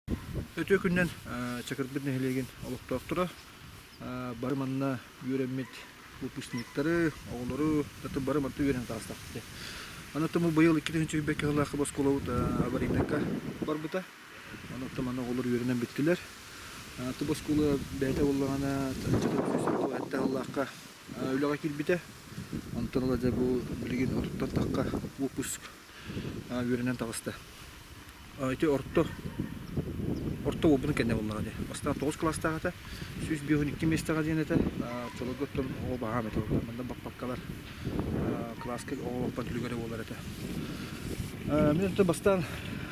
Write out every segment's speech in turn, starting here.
Үтүө күнүнэн Чакырбыт нэһилиэгин олохтоохторо бары манна үөрэммит выпускниктары, оҕолору бары манна үөрэнэн таҕыстахпыт. Аны бу быйыл 2021 сыллаахха оскуолабыт аварийнайга барбыта. Онон манна оҕолор үөрэнэн бүттүлэр. Туб оскуола бэйэтэ буоллаҕына 1977 сыллаахха үлэҕэ киирбитэ. Онтон ыла дьэ бу билигин отуттан тахха выпуск үөрэнэн таҕыста. Ити орто орто буолбутун кэннэ буоллаҕа дии. Бастаан тоҕус кылаастаах этэ, 152 миэстэҕэ диэн этэ. Оччолорго оттон оҕо баһаам этэ буолла. Манна баппаккалар кылааска оҕо баппат үлүгэрэ буолар этэ. Мин оттон бастаан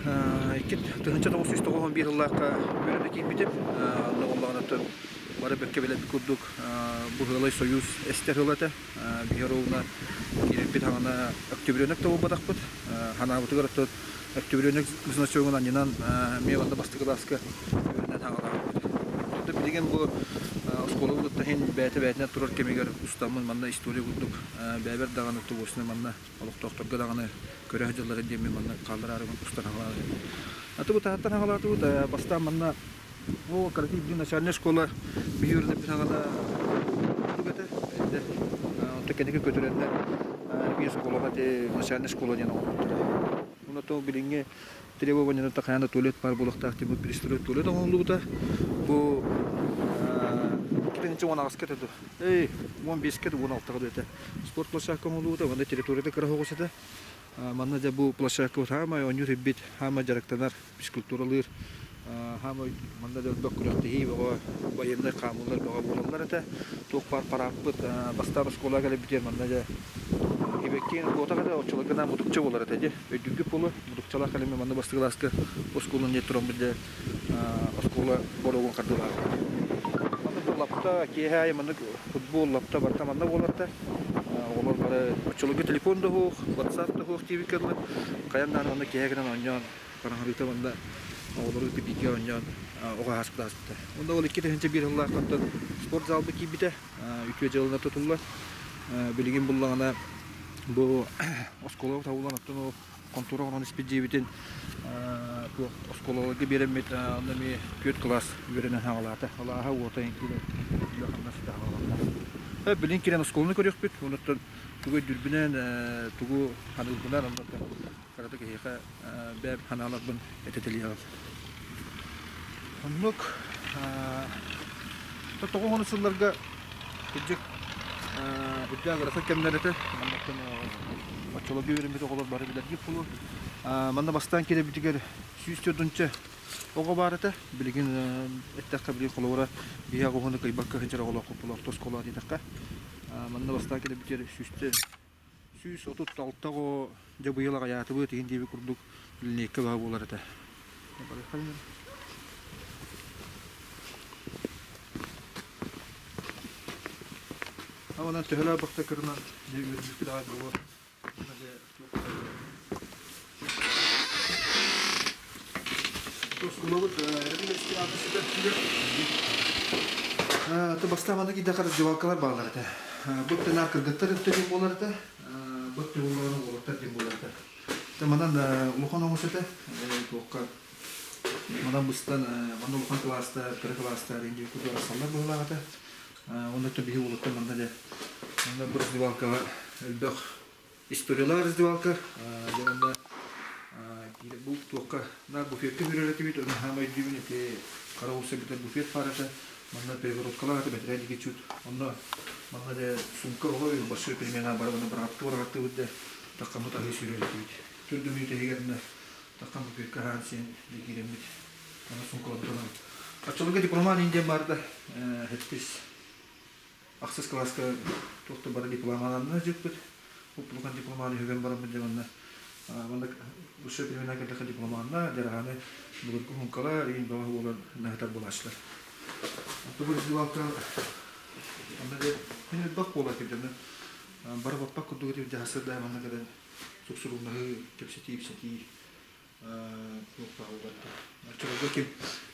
1991 сыллаахха үөрэнэ киирбитим. Онно буоллаҕына оттон бары бэркэ билэрбит курдук бу Ыалай Союз эстэр сыла этэ. Биһи ровно киирэрбит хаҥана октябренок да буолбатахпыт. Ханаабытыгар оттон октябренок значогун анньынан эмиэ манна бастакы кылааска үөрэнэн хаҥалаабыппыт. Оттон билигин бу оскуолабыт иһин бэйэтэ-бэйэтинэн турар кэмигэр устаммын манна история курдук бэйэбэр даҕаны тубуосунай манна олохтоохторго даҕаны көрө сылдьаллара диэммин манна хааллараарыбын устан хаҥалаатым. Аты бу таһыттан хаҥалаатыбыт бастаан манна Оо, кыракый биир начальнай школа биһи үөрэнэрбит саҕана курдук этэ. Эрдэ онтон кэнники көтүрэннэр биир школаҕа ити начальнай школа диэн оҥорбуттара. Онно то билиҥҥи требованиелар хайаан да туалет баар буолуохтаах диэн бу пристрой туалет оҥоһуллубута. Бу 2018-ка этэ дуо? Эй, 15-ке да 16-га да этэ. Спорт площадка оҥоһуллубута, манна территорията кыра соҕус этэ. Манна дьэ бу площадкабыт хаамай оонньуур ирбит, хаамай дьарыктанар, физкультуралыыр, хаамай манна да элбэх күрэхтэһии бөҕө, военнай хаамыылар бөҕө буолаллар этэ. Туох баар парааппыт бастаан оскуолаҕа кэлэрбитигэр манна дьэ Кибэккиин куотах этэ, оччолорго наам мутукча буолар этэ дьэ. Өйдүүргүт буолуо, мутукчалаах кэлэммит манна бастакы кылааска оскуоланы дьэ тураммыт дьэ оскуола боруогун хардыылаабыт. Манна бу лапта киэһэ аайы маннык футбол лапта барыта манна буолар этэ. Оҕолор бары оччолорго телефон да суох, WhatsApp да суох диэбиккэ дылы, хайаан даҕаны манна киэһэ гынан оонньоон, хараҥарыыта манна оҕолору кытта бииргэ оонньоон оҕо ааспыт ааспыта. Онно ол 2001 сыллаахтан спорт залбыт киирбитэ, үтүө дьыаланан тутуллар. Билигин буллаҕына бу оскуола табыллан оттон ол хонтуора оҥорон испит дьиэбитин туох оскуолаларга биэрэммит онно эмиэ түөрт кылаас үөрэнэн хаалаата. Алааһа уота киирэн үлэ хамнас хааланна. Билин киирэн оскуоланы көрүөхпүт. Онуттан тугу өйдүүрбүнэн, тугу саныырбынан онно кыратык эһиэхэ бэйэм санааларбын этэтэлиэҕим. Оннук тоҕус сылларга кырдьык үрдээх ыарахан кэмнэр этэ. Маннаттан оччолорго үөрэммит оҕолор бары билэргит буолуо. Манна бастаан киирэрбитигэр 104 оҕо баар этэ. Билигин эттэххэ билигин холобура биһиэхэ оҕону кыайбакка сылдьар оҕолоохпут буолуо орто оскуола диэтэххэ. Манна бастаан кэлэрбитигэр сүүстэ 136 оҕо дьэ быйыл аҕыйаатыбыт иһин диэбит курдук линейка баһа буолар этэ. Онон төһөлөөх бахта кырынан дьэ үөрбүппүт аҕай буолуо. Оскуолабыт Бастаан маннык идэ раздевалкалар бааллар этэ. Бу өттүнэн кыргыттар өттө диэн буолар этэ, бу өттү буоллаҕына уолаттар диэн буолар этэ. Манан улахан оҥос этэ, туохха манан быстан манна улахан кылаастар, кыра кылаастар диэн курдук арахсаллар быһыылаах этэ. Онно биһи уолаттар манна дьэ манна бу раздевалкаҕа элбэх Историялаах раздевалка дьэ онно бу туохха наар буфекка үүрэр этибит, ону хаама өйдүүбүн ити хара уулусса бүтэр буфет баар этэ, манна перегородкалаах этэ бэтэрээ диэки чуть онно манна дьэ сумка оҕо большой перемена бары манна быраҕаттыы быраҕаттыыбыт да таххаммыт аһыы сүүрэр этибит. Төрдө мүнүүтэ иһигэр мына таххан буфекка аһаан сиэн дьэ киирэммит аны сумкаларбытын Оччолорго дипломат диэн баар да хэттис Ахсыс кылааска туох да бары дипломаланна дьыппыт. Уптулухан дипломаны үһүгэн бараммыт дьэ манна манна высшее племена кэллэхэ дипломанна дьараһаны былыргы хуҥкалар иин баҕа буолан наһытар буолааччылар. Тугу раздевалка онно дьэ мин элбэх буолар кирдэнэ бары баппак курдук этим дьаһасыр да манна кэлэн суксурумнаһыы кэпсэтии-ипсэтии Оччолорго ким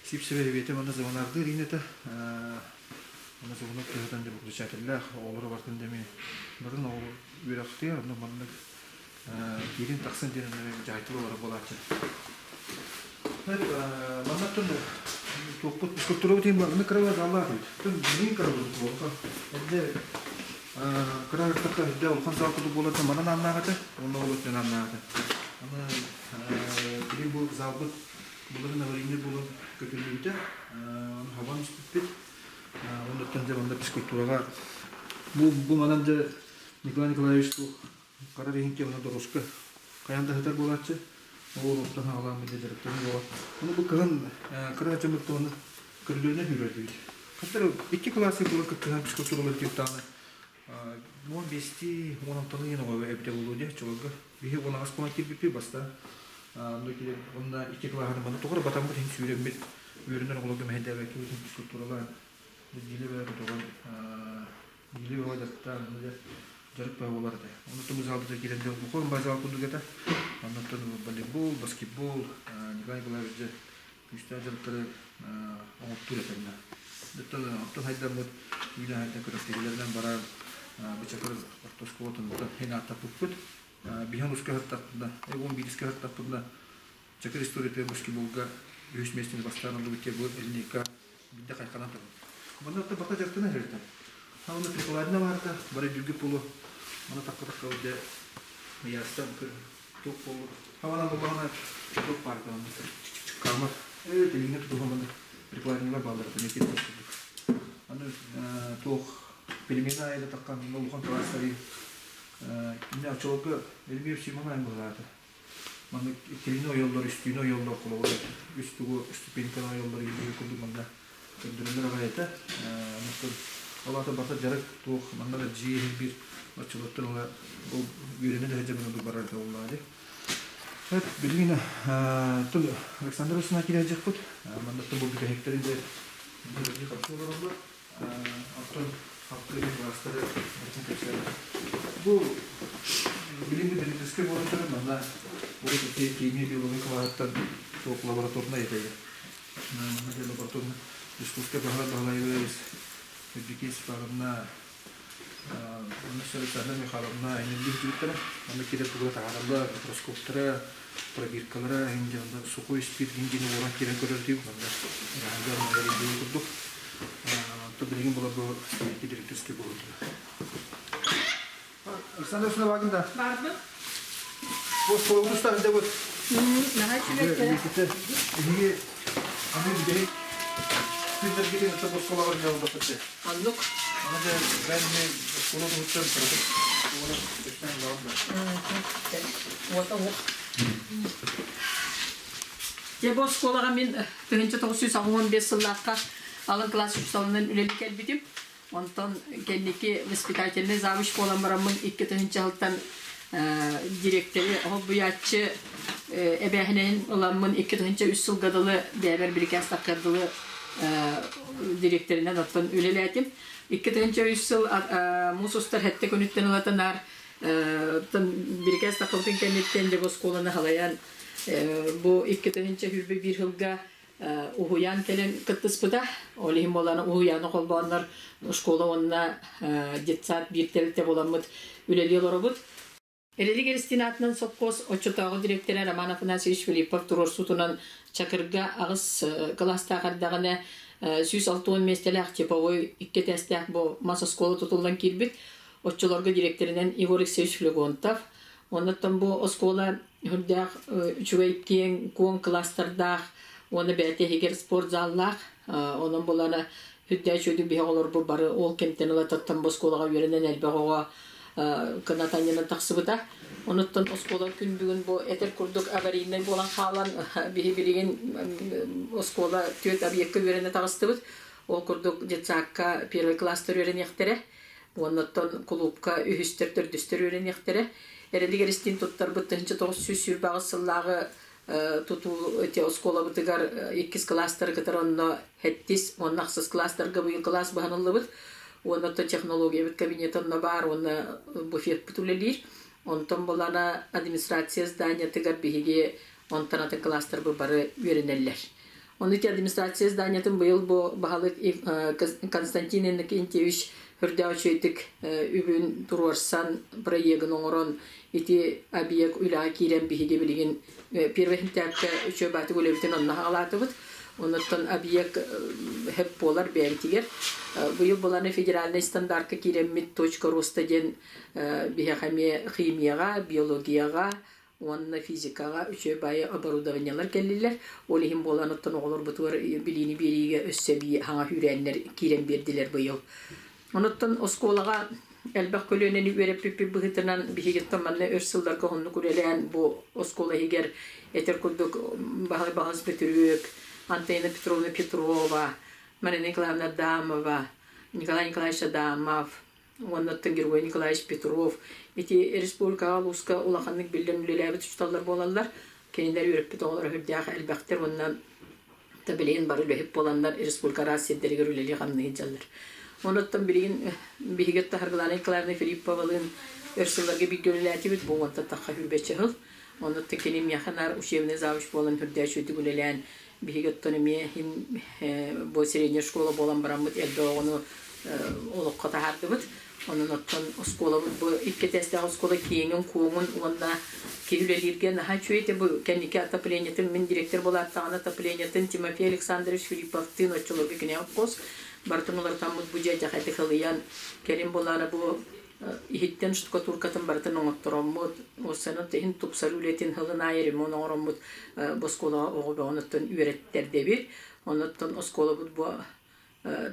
Сивцева Эбиэтэ манна звонардыыр иин этэ. Манна звонок тыаһатан дьэ выключателлээх оҕолору бартын дэмиэ барын оҕо үөрэхтиэр онно маннык киирин тахсан диэн дьаһайтыл олорор буолааччы. Маннаттан туохпут физкультурабыт иһин барыны кыра заллаах эбит. Билигин кыра буолла. Эрдэ кыра ыртахха эрдэ улахан зал курдук буолар манан ааннаах этэ, уонна ол өттүнэн ааннаах этэ. Аны билигин бу залбыт былырын аварийнай буолан көтүллүбүтэ. Ону хабан испиппит. Оннуттан дьэ манна физкультураҕа бу бу манан дьэ Николай Николаевич туох Хара биһиҥки уонна доруска хайаан да сытар буолааччы. Ол олохтон аҕалаан билэ дьарыктаныы буолар. Ону бу кыһын кыра дьоммут уонна көрүлүөнэ үүрэрдибит. Хаттар икки кылааска буолан кыттыһан физкультуралар диэхтаҕына 15-ти, 16-ны иһин оҕо эбитэ буолуо диэ чолорго. Биһи 18 буолан киирбиппит бастаан. Онно икки кылааһын манна тоҕо эрэ батаммыт иһин сүүрэммит үөрэнэр оҕолорго мэһэйдээбэккэ физкультуралаан нэдиэлэ бэйэ көтөҕөн Билии бөҕө дьарыктаан, дьарык бөҕө буолар этэ. Оннуттан бу залбытыгар киирэн дьон бухуон базал курдук этэ. Оннуттан волейбол, баскетбол, Николай Николаевич дьэ күүстээх дьарыктары оҥортуур этэ. Оттон оттон хайдаммыт үүнэ хайдан күрэхтэһиилэринэн баран Бычакыр орто оскуолатын иһин ааттаппыппыт. Биһиэн уска сыртахпытына, 11 сыртахпытына Чакыр историятыгар баскетболга үһүс миэстэни бастаан ыллыбыт диэн бу линейка биирдэ хайханан турбут. Манна оттон барыта дьарыктана иһэритэ. Онно прикладина баарта, бары бүлгү пулу, маны такка-такка дьэ ыйаастан туох буоллу. Хабанан буллаҕына туох баар хаамар. Ээ, тилиҥҥэ тутуһан манна прикладиналар бааллар, эмиэ курдук. Аны туох перемена айда таххан улахан кылаастары кинини оччолорго Эльмир Симон айан быһылаата. Маннык иккилиини ойоллор, үстүүнү ойоллор, холобура, үс тугу ступеньканы ойоллор илии курдук манна көрдөрөллөр аҕай этэ. Онтон ол аата барыта дьарык туох манна да дьиэ иһин биир оччолортон ыла ол үөрэнэ да сылдьан оннук барар этэ буоллаҕа дии. Эт билигин тыл Александр Васильевна киирэ сылдьыахпыт. Манна бу бүтэһиктэрин дьэ харчы олороллор. Оттон хаптыыр быраастары барытын кэпсээн. Бу билиҥҥи медицинскэй буолан манна урут ити химия биология кылааһыттан туох лабораторнай этэ. Манна диэн лабораторнай искусство Баһылай Баһылаевич, Евдокия Степановна, Александра Михайловна иннилии сылдьыбыттара. Манна киирэн тугу таһаараллар, микроскоптара, пробиркалара, иһин дьонно сухой спирт иһин ууран киирэн көрөр дии манна ыраһыгар курдук. То билигин буларга директорский буолуо. Александр Васильевна да. Бардым. Бу оскуолабыт устаһында бу. Наһаа үчүгэй. Биһиги аны бүтэһик күннэргитин ытта оскуолаҕа дьалбаппыт. Оннук. Аны да бэйэм оскуола туһуттан кыратык уонна өстөөн ылаҕын да. Уота уох. Дьэ бу оскуолаҕа мин 1985 сыллаахха алын кылаас учууталынан үлэлии кэлбитим. Онтон кэнники воспитательный завуч буолан бараммын 2000 сылтан дириэктэри холбуйааччы эбээһинэһин ыламмын 2003 сылга дылы бэйэбэр бирикээс таххыар дылы дириэктэринэн оттон үлэлээтим. 2003 сыл муус устар сэттэ күнүттэн ылата наар бирикээс таххыбытын кэнниттэн дьэ бу оскуоланы халайан бу 2021 сылга уһуйаан кэлэн кыттыспыта. Ол иһин буолан уһуйааны холбооннор школа уонна детсад биир тэрилтэ буоламмыт үлэлии олоробут. Эрэлик Эристин аатынан сопхуос оччотооҕу дириэктэрэ Роман Афанасьевич Филиппов туруорсуутунан Чакырга аҕыс кылаастаах эрдэҕинэ 160 миэстэлээх типовой икки этээстээх бу мас оскуола тутуллан киирбит. Оччолорго дириэктэринэн Егор Алексеевич Флегонтов. Оннуттан бу оскуола үрдээх үчүгэй киэҥ куоҥ кылаастардаах уонна бэйэтэ иһигэр спортзаллаах. Онон булана үрдээх үчүгэйдик биһи оҕолорбут бары ол кэмтэн ыла таттан бу оскуолаҕа үөрэнэн элбэх оҕо кынат анньынан тахсыбыта. Онуттан оскуола күн бүгүн бу этэр курдук аварийнай буолан хаалан биһи билигин оскуола түөрт объекка үөрэнэ таҕыстыбыт. Ол курдук детсадка первый класстар үөрэниэхтэрэ. Уоннаттан кулуупка үһүстэр, төрдүстэр үөрэниэхтэрэ. Эрэлик эристиин туттарбыт 1928 сыллааҕы тутуу ити оскуолабытыгар иккис кылаастары кытары онно сэттис уонна ахсыс кылаастарга быйыл кылаас быһаныллыбыт. Уонна технологиябыт кабинета онно баар уонна буфетпыт үлэлиир. Онтон булана администрация зданиетыгар биһиги онтон атын кылаастарбыт бары үөрэнэллэр. Ону ити администрация зданиетын быйыл бу баһылык Константин Иннокентьевич Үрдээх үчүгэйдик үбүн туруорсан, проегын оҥорон ити объект үлэҕэ киирэн биһиги билигин первый сентябрьга үчүгэй баатык үлэбитин онно хаалаатыбыт. Онуттан объект хөп буолар бэйэбитигэр. Быйыл буланы федеральнай стандартка киирэммит точка роста диэн биһиэхэ эмиэ химияҕа, биологияҕа уонна физикаҕа үчүгэй баайы оборудованиелар кэллилэр. Ол иһин буолан оттон оҕолорбутугар билиини биэриигэ өссө эбии хаҥа үүрээннэр киирэн биэрдилэр быйыл. Онуттан оскуолаҕа элбэх көлүөнэни үөрэппиппит быһыытынан биһигиттэн манна өр сылларга уһуннук үлэлээн бу оскуола иһигэр этэр курдук Баһылай Баҕас Бөтүрүөп, Антонина Петровна Петрова, Марина Николаевна Адамова, Николай Николаевич Адамов, уонна оттон Георгий Николаевич Петров ити республикаҕа улууска улаханнык биллэн үлэлээбит учууталлар буолаллар. Кинилэр үөрэппит оҕолоро сүрдээх элбэхтэр уонна та билигин бары үлэһит буоланнар республика араас сирдэригэр үлэлии-хамныы сылдьаллар. Онуттан билигин биһиги Саргылана Николаевна Филипповалыын өр сылларга бииргэ үлэлээтибит, бу уонтан тахха сүүрбэччэ сыл. Онуттан кини миэхэ наар учебный завуч буолан үрдээччи үрдүк үлэлээн биһиги оттон эмиэ бу средняя школа буолан бараммыт элбэх оҕону олоххо таһаардыбыт. Онон оттон оскуолабыт бу икки этээстээх оскуола киэҥин-куоҥун уонна киһи үлэлииргэ наһаа үчүгэй этэ. Бу кэнники отоплениетын мин директор буолааттаҕына отоплениетын Тимофей Александрович Филипповтыын оччолорго кини хос барытын уларытаммыт бу дьиэ дьэхэтик ылыйан кэлин буолаары бу иһиттэн штукатуркатын барытын оҥоттороммут, уоссанан иһин тупсарыы үлэтин сылын аайы ремонт оҥороммут бу оскуолаҕа оҕо бөҕөнүттэн үөрэттэрдэбит. Онуттан оскуолабыт бу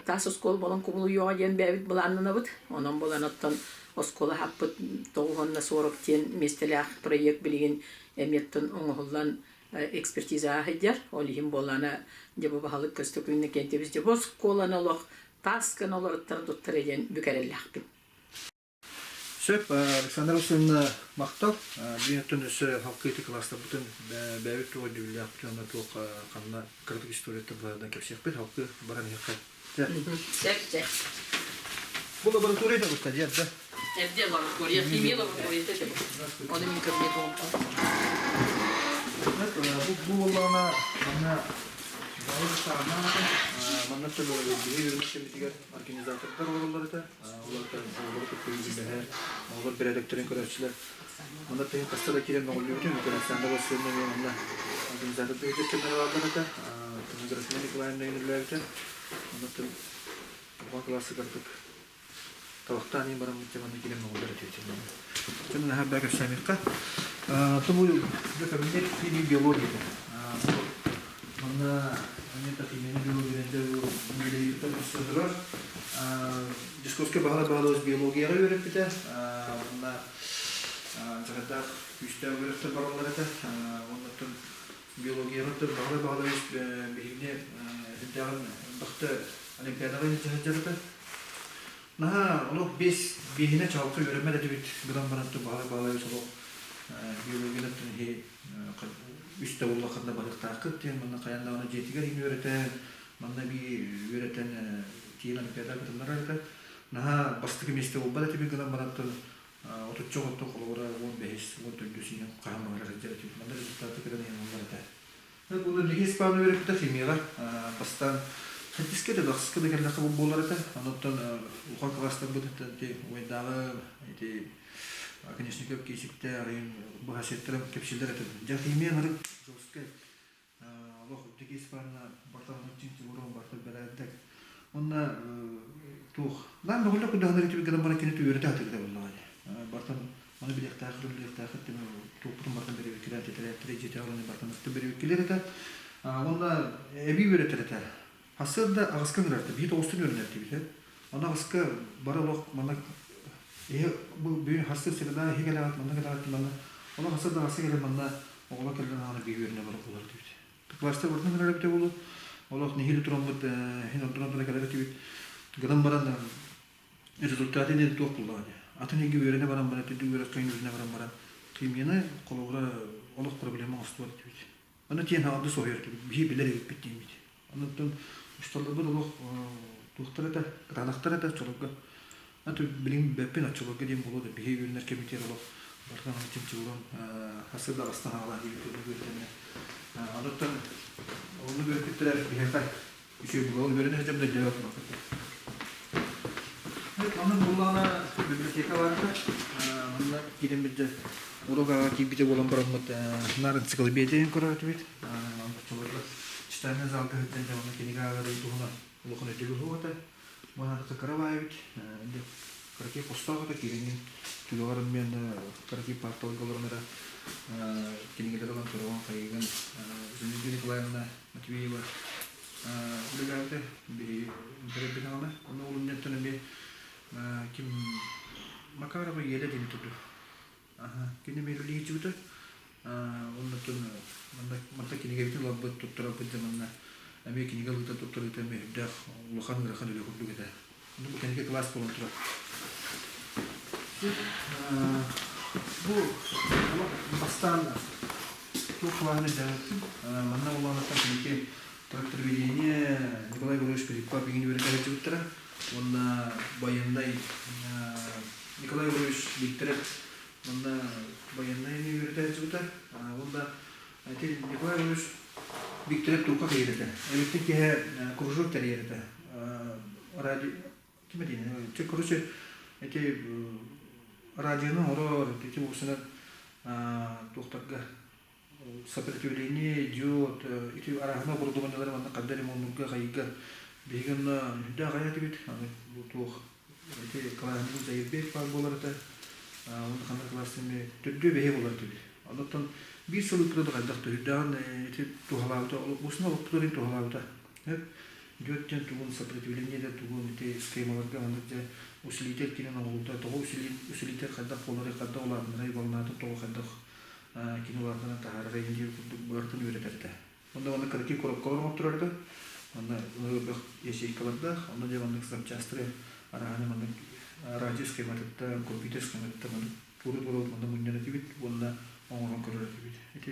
таас оскуола буолан кубулуйуоҕа диэн бэйэбит былааннанабыт. Онон буолан оттон оскуола хаппыт 940 диэн миэстэлээх проект билигин эмиэттэн оҥоһуллан экспертизаҕа сылдьар. Ол иһин буоллаана дьэ бу баһылык Көстөкүүн Иннокентьевич дьэ бу оскуоланы олох таас гына олоруттара туттара диэн бүк эрэллээхпин. Сөп, Александра Васильевна махтал. Биир өттүн өссө халкыйты кылаастарбытын бэйэбит туох өйдөбүллээхпитин уонна туох ханна кыратык историяттан быһаардан кэпсиэхпит. Халкы баран иһиэххэ. Сөп, сөп. Бу лаборатория да быста дьэ, да? Эрдэ лаборатория, химия лабораторията этэ бу. Оны мин кабинет оҥорбутум. Бу буоллаҕына манна манна биһиги үөрэнэр кэммитигэр организатордар олороллор этэ. Олортон оҕолору кытта үлэлэһэр, оҕолор бэрээдэктэрин көрөөччүлэр. Манна тыһын хаста да киирэн мөҕүллүбүтүм. Александр Васильевна эмиэ манна организатор кэмнэрэ бааллар этэ. Герасима Николаевна үлэлээбитэ. Оннуттан оҕо кылаассыгардык Табахтаан иһин бараммыт дьэ манна киирэн мөҕүллэр этибит. Дьэ наһаа бää кэпсээмиэххэ. То бу кабинет химии биологии Манна Анета химияны биология үлэлииртэн турар. Дьускуоска баһылай Баһылович биологияҕа үөрэппитэ. Манна дьаһайдаах күүстээх үөрэхтэр бараллар этэ. Оннуттан биологияҕа Баһылай Баһылович биһигини үрдээҕин элбэхтэ Олимпиадаҕа илдьэ сылдьар этэ. Наһаа олох биэс биэһинэ чаҕылхай үөрэммэт этибит гынан баран Баһылай Баһылайбыт олох биологияны иһи үс да улаханна барыахтааххыт диэн манна хайаан даҕаны дьиэтигэр иһин үөрэтэн манна эбии үөрэтэн тиийэн олимпиада кытыннарар этэ. Наһаа бастакы миэстэ буолбат этибит гынан баран отучча оҕоттон холобура 15 14 иһин хаһан баҕарар сылдьар этибит. Манна результаты кытан иһин ылар этэ. Бу Лиги Испан үөрэппитэ химияҕа бастаан сэттискэ да ахсыска да кэллэххэ буолар этэ. Онуттан улахан кылаастарбыт ити убайдааҕы ити Оконешников Киисиктээх быһа сиэттэрэн кэпсииллэр этэ. Дьэ химия ынырык жесткай олох Лиги Испанна бартан чинчигурон барта бэрээдэк. Онна туох наан мөҕүллэ курдаһынар этибит гынан баран кини үөрэтэ сатыыр буоллаҕа дии. Бартан Маны билиэхтээх, билиэхтээх туохпутун барытын бэрэбиэркэлээн тэтэрээттэрэ дьиэтэ олорон барытын бэрэбиэркэлиир этэ. Уонна эбии үөрэтэр этэ. Сарсыарда аҕыска ыҥырар этэ, биир тоҕустан үөрэнэр этибит. Аны аҕыска бары олох манна иһи бу бүгүн харсыар среда иһи кэлэҕит, манна кэлэҕит манна олох сарсыарда аҕыска кэлэн манна оҕолор кэлэн аҕаны биир үөрэнэ барар буолар этибит. Класстар барытын ыҥырар эбитэ буолуо. Олох нэһиилэ тураммыт иһин онтон-онтон кэлэр этибит. Гынан баран результаты диэн туох буоллаҕа дии. Атын эйгэ үөрэнэ баран баран, үрдүк үөрэххэ үөрэнэ баран баран, химияны холобура олох проблема оҥостубат этибит. Аны тиэн хаалды соһуйар этибит, биһи билэр эбиппит диэммит. Онон усталларбыт олох туохтар этэ, кытаанахтар этэ оччолорго. Аты билигин билбэппин оччолорго диэн буолуо да биһи үөрэнэр кэмитиэр олох барытын аны чымчыллан хасыр да аҕыстан хаалаан диэбит курдук үөрэтэннэ. Онуттан оннук үөрэппиттэрэ биһиэхэ үчүгэй буолуо. Үөрэнэ сылдьан да дьэ Онон буллаҕына библиотека барыта. Манна киирэн билдэ уруок аҕа киирбитэ буолан бараммыт наар энциклопедия көрөр этибит. Оччолорго читальный залга сылдьан дьэ онно кинигэ ааҕарын туһунан улахан өйдөбүл суох этэ. Манна кыра баайбыт кыракый хостоох этэ киирэҥҥин түгэҕэр мен кыракый паарталарга олорон эрэ кинигэлэр ылан көрөҕүн хайыгын Зинаида Николаевна Матвеева үлэлээбитэ биһиги бэрэрбит аҕана онно улунньантан эмиэ ким Макарова Еле диэн турду кини эмиэ үлэлиһиччибитэ оннуттан манна кинигэбитин ыларбыт туттарарбыт дьэ манна эмиэ кинигэ ылыыта туттарыыта эмиэ үрдээх улахан ыарахан үлэ курдук этэ бу кэнники кылаас буолан турар бу бастаан туох кылааһын өйдөөбөппүн манна улаанаттан кэнники трактороведение Николай Егорович Филиппов игини үөрэтэ сылдьыбыттара уонна байыаннай Николай Егорович Викторов манна байыаннай үөрэтэ сылдьыбыта уонна ити Николай Егорович Викторов туохха киирэр этэ эбиттин киһи кружок тэрийэр этэ радио ким этий короче эти радионы оҥорор ити уусунан туохтарга сопротивление идет ити арааһына оборудованиелары манна ханна ремоннурга хайыга биһиги онно үрдээх айа этибит аны бу туох ити кылааһыммыт Заирбек баар буолар этэ уонна ханна кылаас эмиэ төрдүө бэһиэ буолар этибит оннуттан биир сыл ыыппыта да хайдах да үрдээҕин ити туһалаабыта уусуна олохпутун туһалаабыта Дьүөт диэн тугун сопротивление да тугун ити схемаларга маннык дьэ усилитель киирэн оҥоһуллар тоҕо усилитель хайдах буоларый хайдах улаатыннарай волнатын тоҕо хайдах кини улаатынан таһаарарай диир курдук барытын үөрэтэр этэ. Онно маннык кыракый коробкалар оҥотторор этэ. Онно элбэх ячейкалардаах, онно дьэ маннык запчастары арааһаны маннык радио схематыттан, компьютер схематыттан маннык туору-туору манна мунньар этибит уонна оҥорон көрөр этибит. Ити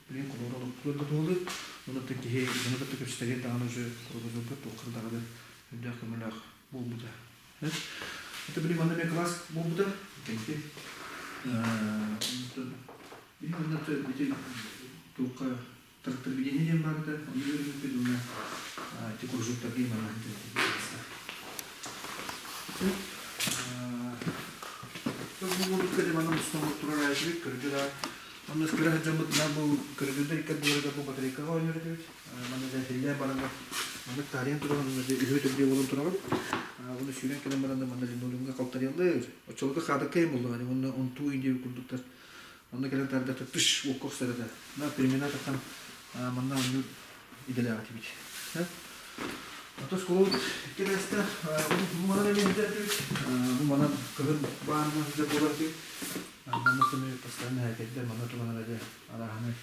билин холобура олохтуур да туһалыыр. Онон киһи дьону кытта кэпсэтэрин даҕаны уже кругозорга туохха даҕаны үрдээх көмөлөөх буолбута. Это били манна эмиэ класс буолбута. Кэнти. Били манна ити туохха трактороведение диэн баар этэ. Онно үөрэммиппит уонна ити кружоктарга манна Бу манна мустан турар этибит, көрдүр Онно кыра сылдьаммытынан бу көрүдүрдэр икки ардыларыгар бу батарейкаҕа оонньуур этибит. Манна дьэ силлээн бараннар маннык таарыйан туран онно дьэ үһүө төрдүө буолан тураҕын. Уонна сүүрэн кэлэн баран манна линолеумҥа халтарыйаллар. Оччолорго хаадакка буллаҕа уонна онтуу индиэби курдуктар. Онно кэлэн таарда тыш уокка охсор этэ. На перемена тахсан манна оонньуур идэлээх этибит. Ото оскуолабыт икки этээстээх. Бу манан эмиэ сылдьар этибит. Бу манан кыһын баарынан сылдьар буолар этибит. Манна түмү постоянно һээкэйдэр, манна туган эрэ арааһынай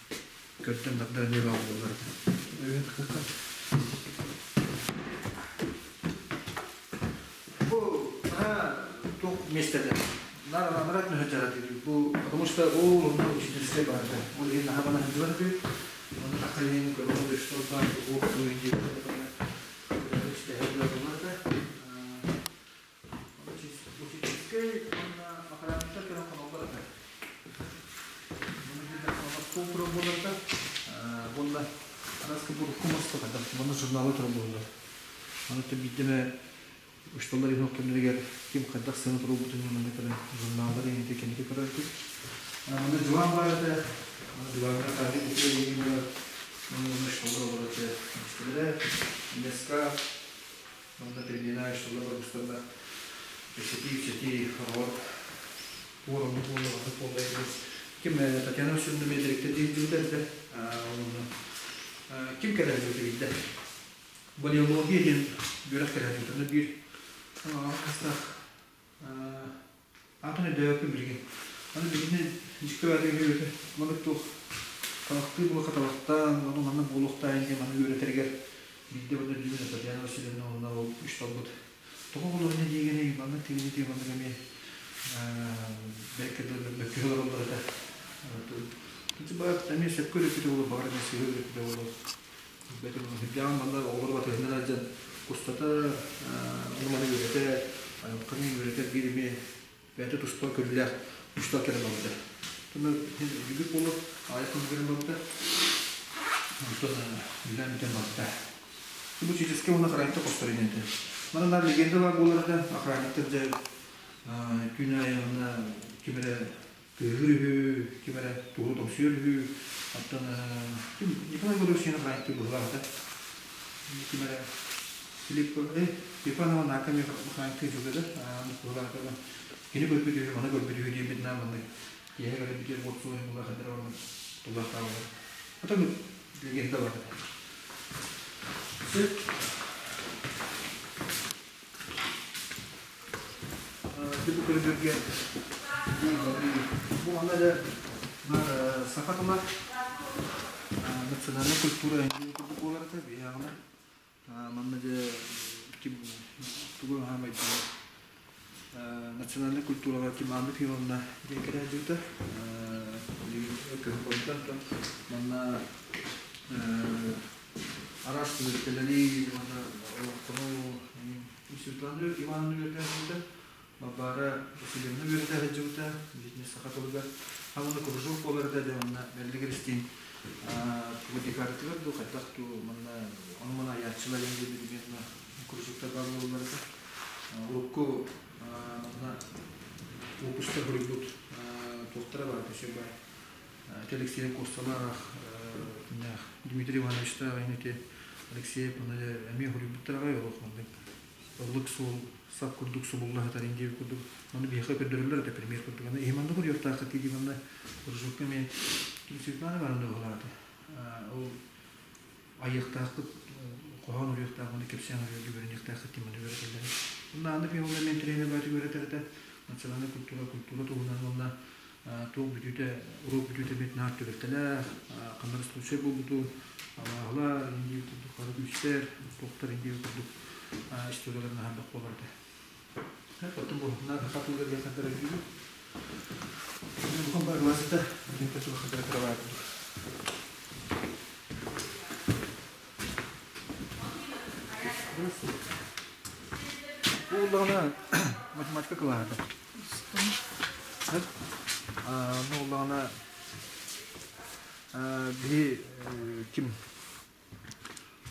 көртөн тардар эмиэ баар буолар этэ. Бу наһаа туох миэстэтэ нарат нөһөтөрө бу потому что ол онно учительскай бар этэ. Ол иһин наһаа бана сылдьыбат этибит. Онно тахха иһин көрөҕүн что бар уох туйун диэбит этэ. Учительскай уонна охранниктар кэлэн хоноллор этэ. Остуол турар буоларда уонна араас бурукку мас хайдах манна журналы турар буоллар. Аны биирдэ эмэ учууталлар иһин кэмнэригэр ким хайдах сыана туруорбутун манна кэлэн журналлар иһин кэнники көрөр этим. Манна диван баар этэ. Диваҥҥа таһы үчүгэй буолар. Манна учууталлар олорор этэ. Истэлэрэ, доска, Манна перемена шылла барбыстарына кэпсэтии-ипсэтии хороҕор буор оннук буолла маннык буолла ким Татьяна Васильевна Медриктэ диэбит эрдэ онно ким кэлэр билдэ балеология диэн үөрэх кэлэр онно биир хастаах Аатын өйдөөбөппүн билигин. Аны билигин дьикти баҕайы маннык туох талахтыы була хаталахтаан, ону маннык буолуохтаах диэн маннык үөрэтэригэр биирдэ бу Людмила Татьяна Васильевна уонна ол үс талбыт тоҕо буолуо диигиний маннык тигинитии маннык эмиэ бэркэ бөккүһэ олороллор этэ. Ити баар эмиэ сөпкө үрэппитэ буолуо, баҕар эмиэ сыыһа үрэппитэ буолуо. Бэйэтин манна оҕолору батыһыннара дьон кустата, ону маны үөрэтэр, айылҕаны үөрэтэр биир эмиэ бэйэтэ туспа көрүүлээх учуутал кэлэн барбыта. Онно үгүс буолуох аҕыйах хонук кэлэн барбыта. Онтон үлээн бүтэн барбыта. Бу учительскай уонна харайта хостор иннинэ. Манна легенда бар буолар да, охранниктар дьэ күн аайы онно ким эрэ кыыһыр үһү, ким эрэ тугу тоҥсуйар үһү. Оттон ким Николай Годовщина охранниктар быһылаабыта. Ким эрэ Филипп Степанова Нака охранниктыы дьылыга быһылаабыта. Кини көрбүт үһү, маны көрбүт үһү диэбит на маннык киэһэ кэлэн бүтэр буолсуон була хадыр орон туллахтаабыта. Отон легенда бар. Бу көрүдүргэ бу манна да саха тыла национальная культура курдук буолар этэ биһиэҕинэ манна дьэ тугу хаамайдыы национальная культураҕа Тимана Филовна диэн кэлээдьибитэ көһөн манна араас түбэлтэлэри уонна олохтону Светлана Ивановна үөрэтэ сылдьыбыта, Балбаара Васильевна үөрэтэ сылдьыбыта, билигин саха тылыгар. Уонна кружок буолар этэ дьэ манна Бэллигир истиин тугу декаратыгар дуу, хайдах дуу манна ону-маны айааччылар диэн билигин кружоктар баар буолаллар этэ. Урукку манна выпуска суруйбут туохтара баар өссө баар Алексей Косталаах, Дмитрий Ивановичтаах ити Алексеев эмиэ хоруйбуттар аҕай олох маннык ыллык суол сап курдук субулла сытар диэбит курдук маны биһиэхэ көрдөрөллөр этэ пример курдук аны иһи маннык хоруйуохтаахха тиийди манна кружокка эмиэ Светлана Ивановна быһалаата ол айыахтаахпыт хоһоон уруйуохтаах уонна кэпсээн уруйарга үөрэниэхтээххит диэн маны үөрэтэллэр. Онно Анна Павловна мен тренер бааты үөрэтэр этэ национальная культура культура туһунан уонна туох бүтүүтэ уруок бүтүүтэ бит наар түбэлтэлээх ханна случай буолбуту алааһылар индии курдук хара күүстэр туохтар индии курдук историялар наһаа буолар этэ. Оттон бу саха тылыгар диэн хандар өйдүүбүт. Бу бар классыта диэн тыл хандар кырабаат. Бу уллаҕына математика кылааһа. Бу уллаҕына биһи ким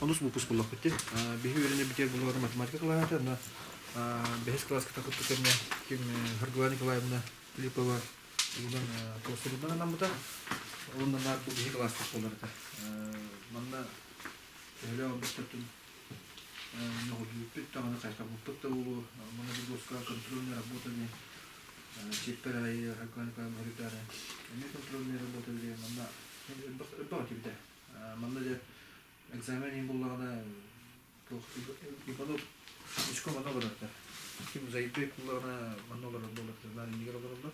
онус выпуск буллахпыт дии. Биһи үөрэнэ бүтэр буллаҕына математика кылааһа, онно бэһис кылааска тахыппыт кэмҥэ ким Харгылана Николаевна Филиппова уунан классыбытынан анаммыта. Онно наар бу биһи кылааспыт буолар этэ. Манна төһөлөөх ордуктартан мөҕүллүбүппүт даҕаны, хайҕаммыппыт да буолуо. Манна доска контрольная работа диэн чиэппэр аайы Харгылана Николаевна хоруйдаары эмиэ контрольная работа диэн манна элбэх этибитэ. Манна дьэ экзамен иһин буллаҕына туох Иванов Мичко манна олорор этэ. Ким Заидбек буллаҕына манна олорор буолар этэ. Наар иннигэр олороллор.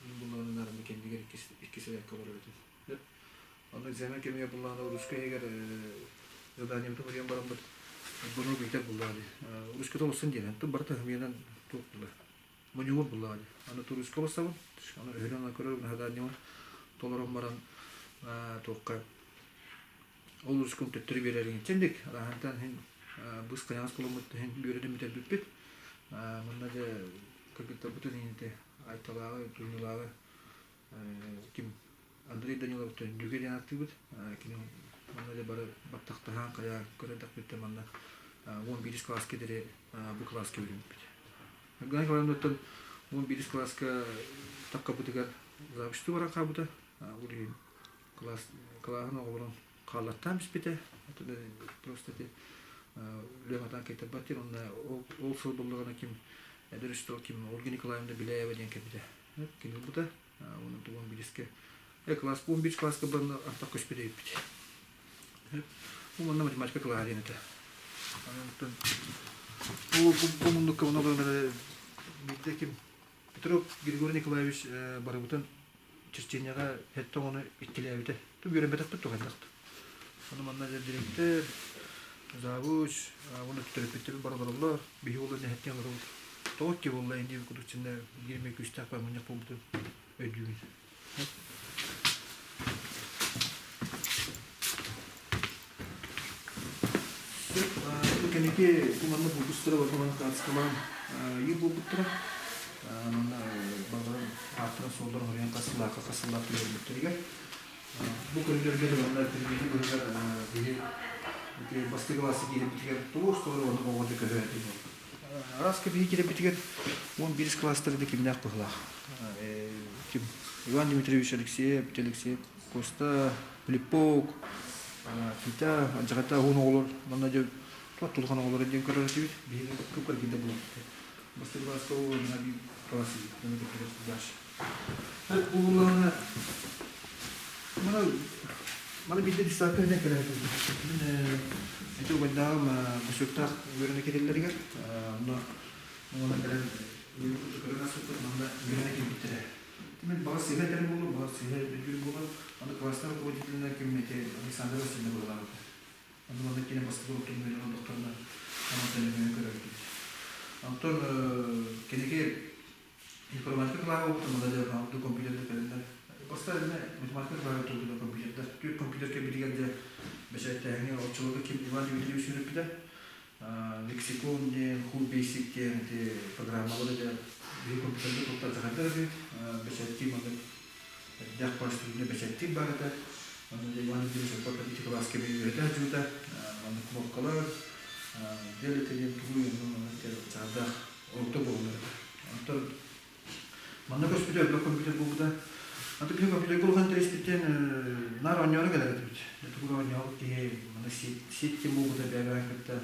Мин буллаҕына наар кэннигэр иккис эрэккэ олорор этим. Онно экзамен кэмигэр буллаҕына русскай иһигэр заданиебытын уруйан бараммыт Иванов ыйтар буллаҕа дии. Русската олорсон диэн. Онтон барыта хымыйанан туох булла. Мунньугур буллаҕа дии. Аны туруска олорсабын. Аны өһүрэн көрөр заданиебын толорон баран туохха ол рускум төттөрү биэрэрин чэндик араһантан иһин быс хайаҕас кулуммут иһин бүөрэнэн бүтэрбиппит. Манна дьэ кыргыттарбытын иһин Айталааҕы, Туйнулааҕы ким Андрей Данилов Дүгэ диэн ааттыыбыт. Кини манна дьэ бары баттахтаһан хайа көрөрдөхпүттэн манна 11 кылааска диэри бу кылааска үөрэммиппит. Гнай Николаевнаттан 11 кылааска таккабытыгар завучтуу баран хаалбыта. Ол иһин кылаас кылааһын оҕолорун хааллартаан биспитэ. Просто ити үлэм атаан кэйтэрбэт диэн онно ол сыл буллаҕына ким эдэр үстол ким Ольга Николаевна Беляева диэн кэлбитэ. Кини ылбыта. Уонна тугун билискэ класс 11 класска баран антах көспүт эбиппит. Бу манна математика кылааһа диэн этэ. Онтон бу муннукка муна олорон биирдэ ким Петров Григорий Николаевич барыбытын Чечняҕа сэттэ оҕону иккилээбитэ. Ту үөрэммэтэхпит туһайдахт. Ону манна дириэктэр, завуч, уонна төрөппүттэрбит бары олороллор. Биһи уолу нэһэттэн олоробут. Тоҕо икки буолла инди курдук чинэ биир күүстээх мунньах буолбутун өйдүүбүн. Бу кэнники бу манна булбустара барыта манна таацкалаан ыйы буолбуттара. Манна баларын ааттарын суолларын хоруйан хас сыллаахха хас сыллаах түһэрбиттэригэр. Бу көрүллэргэ да манна предмети быһыгар биһи Ити бастакы класса киирбитигэр туох толору оннук оҕото көһө этим. Араас кэбиһии киирбитигэр 11 класстары да кимнээх быһылаах. Ким Иван Дмитриевич Алексеев, Алексеев, Коста, Плепок, Кита, Адьаҕата уһун оҕолор манна дьэ туох тулхан оҕолоро диэн көрөр этибит. Биһиги кып-кыргыда булаппыт. Бастакы класска ол на биир класс Буоллаҕына маны маны биирдэ десантка иһинэн кэлэ сылдьыбыт. Мин ити убайдааҕым Босюктаах үөрэнэ киирэллэригэр онно онно кэлэн көрөн аспыппыт манна үөрэнэ киирбиттэрэ. Мин баҕар сыыһа этэрим буолуо, баҕар сыыһа өйдүүр буолуо. Аны класстар руководителинэн ким ити Александр Васильевна быһыылаабыта. Аны манна кини бастакы уруктун үөрэх олохторуна аматан көрөрбүт. Онтон киниги информатика кылааһа буолбута модели ордук компьютерда кэлиннэр. Баста эмэ математика кылааһа турбута компьютердар. Түөрт компьютер кэлбитигэр дьэ бэчээттээһиҥҥэ оччолорго ким Иван Дмитриевич үөрэппитэ. Лексикон диэн, Cool Basic диэн ити программалары дьэ биһи компьютерга туттар дьаһайдар эбит. Бэчээттии маннык элбэх баштыгына бэчээттиир баар этэ. Онно дьэ Иван Дмитриевич ити кылааска мин үөрэтэ сылдьыбыта. Маннык кнопкалар, делите диэн тугуй онно маннык чаардаах орто буоллар. Онтон манна көспүтэ элбэх компьютер буолбута. Аты биһи компьютерга улахан интэриэспиттэн наар оонньоору кэлэр этибит. Тугу оонньообут киһи манна сит ким буолбута бэйэ-бэйэ кытта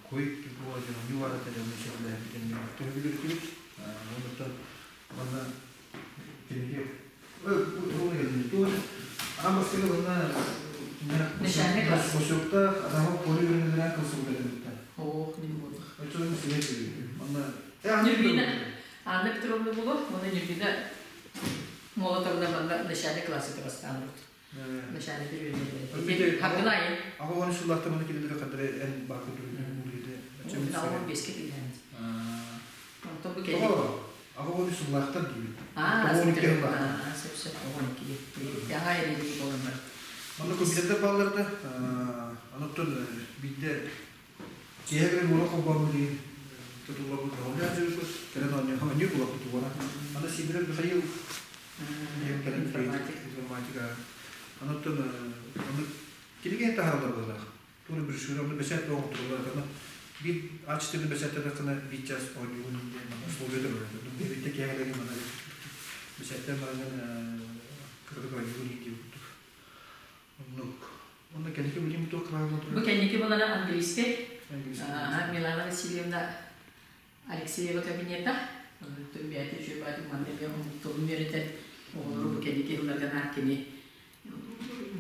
куйк буола диэн оонньуу баар этэ дьонно сөбүлээбитин төһөбүлүр этибит. Оннуттан манна киниги Аан бастакы манна Босюктаах Адамов Коля үөрэнэлэрэ кылсыбыта этибиттэр. Ох, не буолла. Оччоҕо сиһэ Манна Нюрбина Анна Петровна буолуо, уонна Нюрбина Молотовна манна начальный класс это бастаан урут. Начальный үөрэнэллэр. Хагылайын. Аҕа уон сыллаахта маны килилери кадары эн баакы түргүн Аҕа беске киллэрэн. Онтон бу кэлин. Аҕа уон сыллаахтар диибин. Аа, 12 сыллаахтар. Сөп сөп, 12. Яҥа эрилии буолан барар. Манна компьютердар бааллар да, онуттан биирдэ киэһэ кэлэн уруок холбооммут диин тутуллабыт оонньуу дьүрүкүт, кэлэн оонньуу оонньуу булаппыт уона. Аны Сидоров Михаил кэлэн информатика. Онуттан аны кинигэ таһаараллар быһыылаах. Тура брошюра, оны бэчээт оҥотуллар биир А4 бэчээттэнэххинэ биир час оонньуугун диэн условия турар. Биирдэ киэһэлэги мана бэчээттэн баран кыратык оонньуугун диир курдук. Оннук. Онно кэнники билим туох кылаана турар? Бу кэнники булана английскай. Милана Васильевна Алексеева кабинета. Онтон бэйэтэ үчүгэй баайдык манна эмиэ омуктугун үөрэтэр оҕолору бу кэнники ылларга наар кини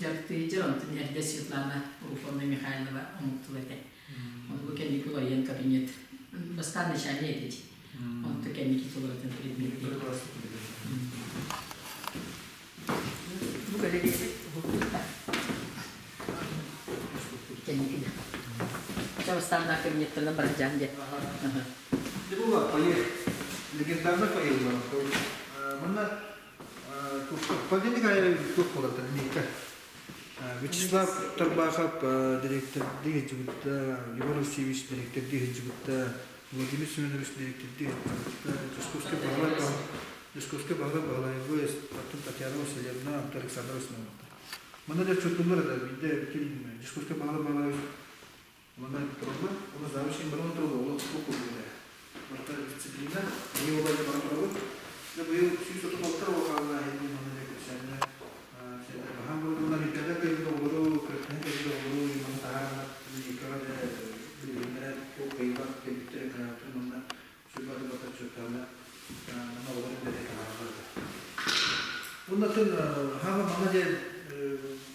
дьарыктыыр, онтон эрдэ Светлана Руфовна Михайлова омуктула этэ. Ол бу кэнники уларыйан кабинет бастаан начальник этэ дии. Онтон кэнники туларытын предмет. Бу галереябыт уһултута. Кэнники. Чабыстааннаах кабинеттарынан баран диэн. Дьэ була поех. Легендарный поех була. Манна Понедельник айы туох буолар Ника. Вячеслав Тарбахов директордыы сылдьыбыта, Егор Васильевич директордыы сылдьыбыта, Владимир Семенович директордыы сылдьыбыта, Дьокуускай Баһылай Дьокуускай Баһылай Баһылайга аттын Татьяна Васильевна, Антон Александр Васильевна. Манна да чутуллар да биирдэ ким Дьокуускай Баһылай Баһылай Манна тураллар, уонна завучник баран тураллар, олох курдук Барыта дисциплина, эһиги олорго баран турабыт. Дьэ быйыл 136 уокаалла эһиги манна дьэ кэпсээннэ баһаам буолуна олимпиада кыайбыт оҕолору, күрэхтэһэн кэлбит оҕолору манна таһааран лигикаҕа дьэ билиһиннэрэн ол кыайыылаах кэлбиттэрин кыраабытын манна сүрбаты бата чуоттаана манна оҕолор үлэлэри таһаараллар этэ. Уонна хаама манна дьэ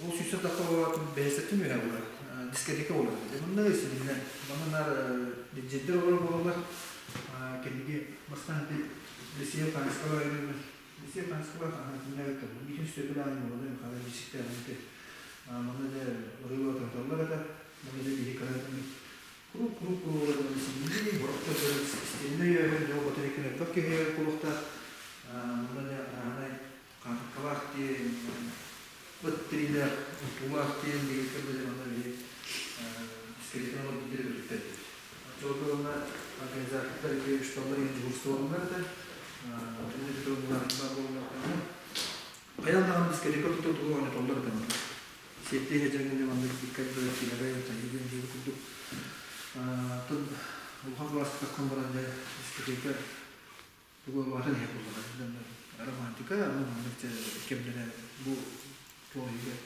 ол сүүстэн тахса оҕолорун бэһэсэттин үөһэ буолар дискотека буолар. Манна силиннэ. Манна наар диджейдер оҕолор буолаллар. Кэнники бастаан ити Лисия Панскала Лисия Панскала хаһаатынньа бүтүн сөпүл аайы молодой Михаил Дисикте манна дьэ ырыа тохтоллор этэ. Манна дьэ биһи кыраатын курук курук курук синнии борохто стенной өйөһөн батарейканы элбэх киһи кулуктаах манна дьэ араанай хаатыккалаах диэн ыт тириилээх туулаах диэн дигиттэр да манна биһи дискретин олор биирдэ көтүттэр оччолорго уонна организатордар ити шталлар иһин дьуһурстволлар этэ хайаан даҕаны дискотека туту тугу оонньотоллор этэ. Сиэттэ иһэ маннык икки киинэбэ тайыгын диэн курдук. Тон улахан кылааска тахсан баран дьэ дискотека тугу улаатан иһэр буоллаҕа. Романтика, аны маннык кэмнэрэ бу туох иһигэр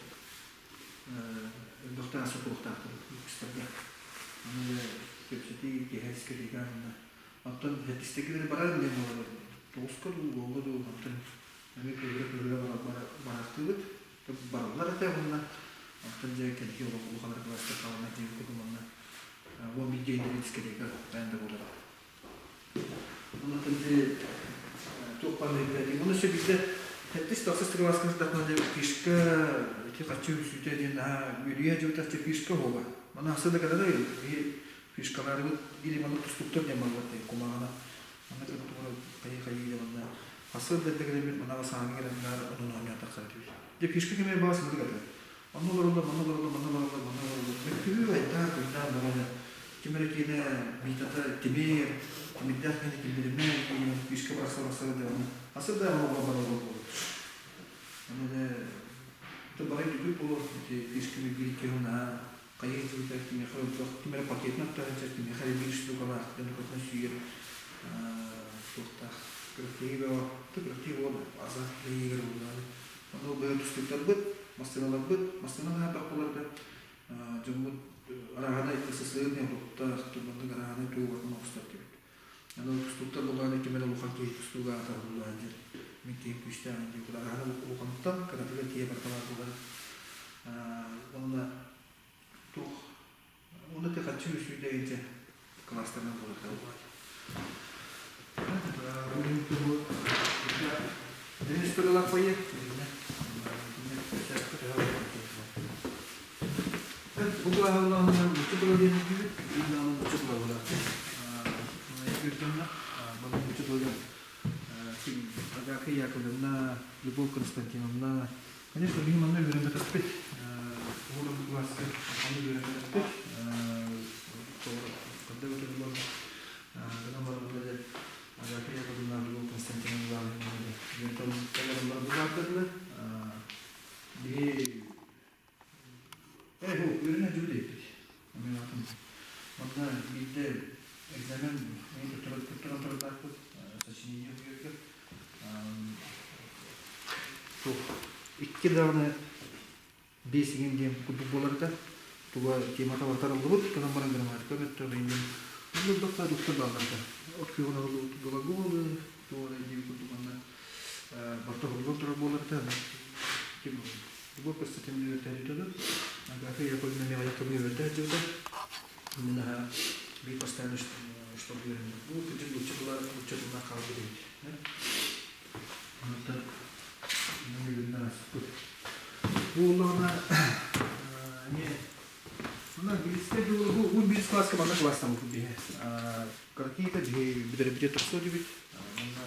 элбэхтэ сокуохтаахтар үгүстэргэ. Аны дьэ кэпсэтии киэһэ дискотека анна. Оттон сэттистэргэ барар диэн буолар. Тоҕуска дуу, уоҥҥа дуу, оттон эмиэ кыыһыра-кыыһыра бараахтыыбыт. Бараллар этэ уонна оттон дьэ кэнники улахан кылааска хаалана диэн курдук манна 11 дьиэ дискотека бэйэн да буолара. Онтон дьэ туох баар билбэтим. Оны өссө биирдэ сэттис тахсыс кылааска сырдахпына дьэ фишка ити хаччы үсүүтэ диэн наһаа үөрүйэ дьыбытахча фишка оһуоба. Маны ахсы да кэлэрэ биһи фишкаларыбыт или маннык тустуктар диэн баллар диэн кумаҕана. Манна кэлэн тугу хайыы-хайыы диэн манна Хасыар да эрдэ манаҕа саҥа кэлэннэр онон оонньоон тахсар этибит. Дьэ фишка кэмэ баас мындык этэ. Онно олороллор, манна олороллор, манна олороллор, манна олороллор. Мөккүһүү айдаа, куйдаа бөҕөнө. Ким эрэ киэнэ биитата тимир, тимирдээх киһини киллэримэ, диэн фишка барахса-барахса да онно. Хасыар да оҕо бар олор буолбут. Аны да это барай түгүк буолуох ити фишканы биир киһи наһаа хайыы сылдьар кимиэхэ өлбөх ким эрэ пакетын оттоон сэр кимиэхэ эрэ биир штукалаах дьонукатын сүүйэр туохтаах күрэхтэһии бөҕө күрэхтэһии буолла азарт игр буолла ону быһа тустууктарбыт массыыналарбыт массыына наһаа буоларда дьоммут арааһынай СССР диэн туттар маннык арааһынай тугу оҕустар диэбит аны тустууктар буоллаҕына ким эрэ улахан киһи тустууга аата буоллаҕа диэн мин киһим күүстээх диэн арааһынай улахантан кыратыгар тиийэ барыталаах буолар уонна туох уонна те хаччы үсүйдэйинче класстарынан буолар Денис Туралаппайы Бу кылааһылаахынан муччу тыла диэн өйдүүбүт, биир даҕаны муччу тыла буолар. Өйдөннө, бу муччу тыла ким Агафья Яковлевна, Любовь Константиновна. Конечно, биһи манна үөрэммэтэхпит. Уһун кылааска манна үөрэммэтэхпит. Когда өтөрүллэн гынан баран Агафья Яковлевна, Любовь Константиновна үөрэтэллэр Биһи үөрэнэ дьүүлэйбит. Манна биирдэ экзамен туттаран турардаахпыт сочинение суруйарга. Туох икки даҕаны биэс иҥин диэн курдук буолар этэ. Туга темата барыта арыллыбыт, гынан баран грамматика өттө диэн. Онно доктор доктор бааллар этэ. От күөҕүн арыллыбыт глаголы, туох эрэ диэн курдук манна барыта уһуллан турар буолар этэ. Любовь Константиновна үөрэтээччитэ Агафья Яковлевна Михайловна үөрэтээччитэ Мин наһаа биир постоянно что үөрэнним. Бу кырдьык нуучча тыла нуучча тылынан хаалбыт эбит. Онтон үөрэнэн ааспыт. Бу улаҕана эмиэ мына английскай бу бу биир класска манна класстаммыт биһи. Какие-то биһи бүтэрбите тохсуо дибит. Манна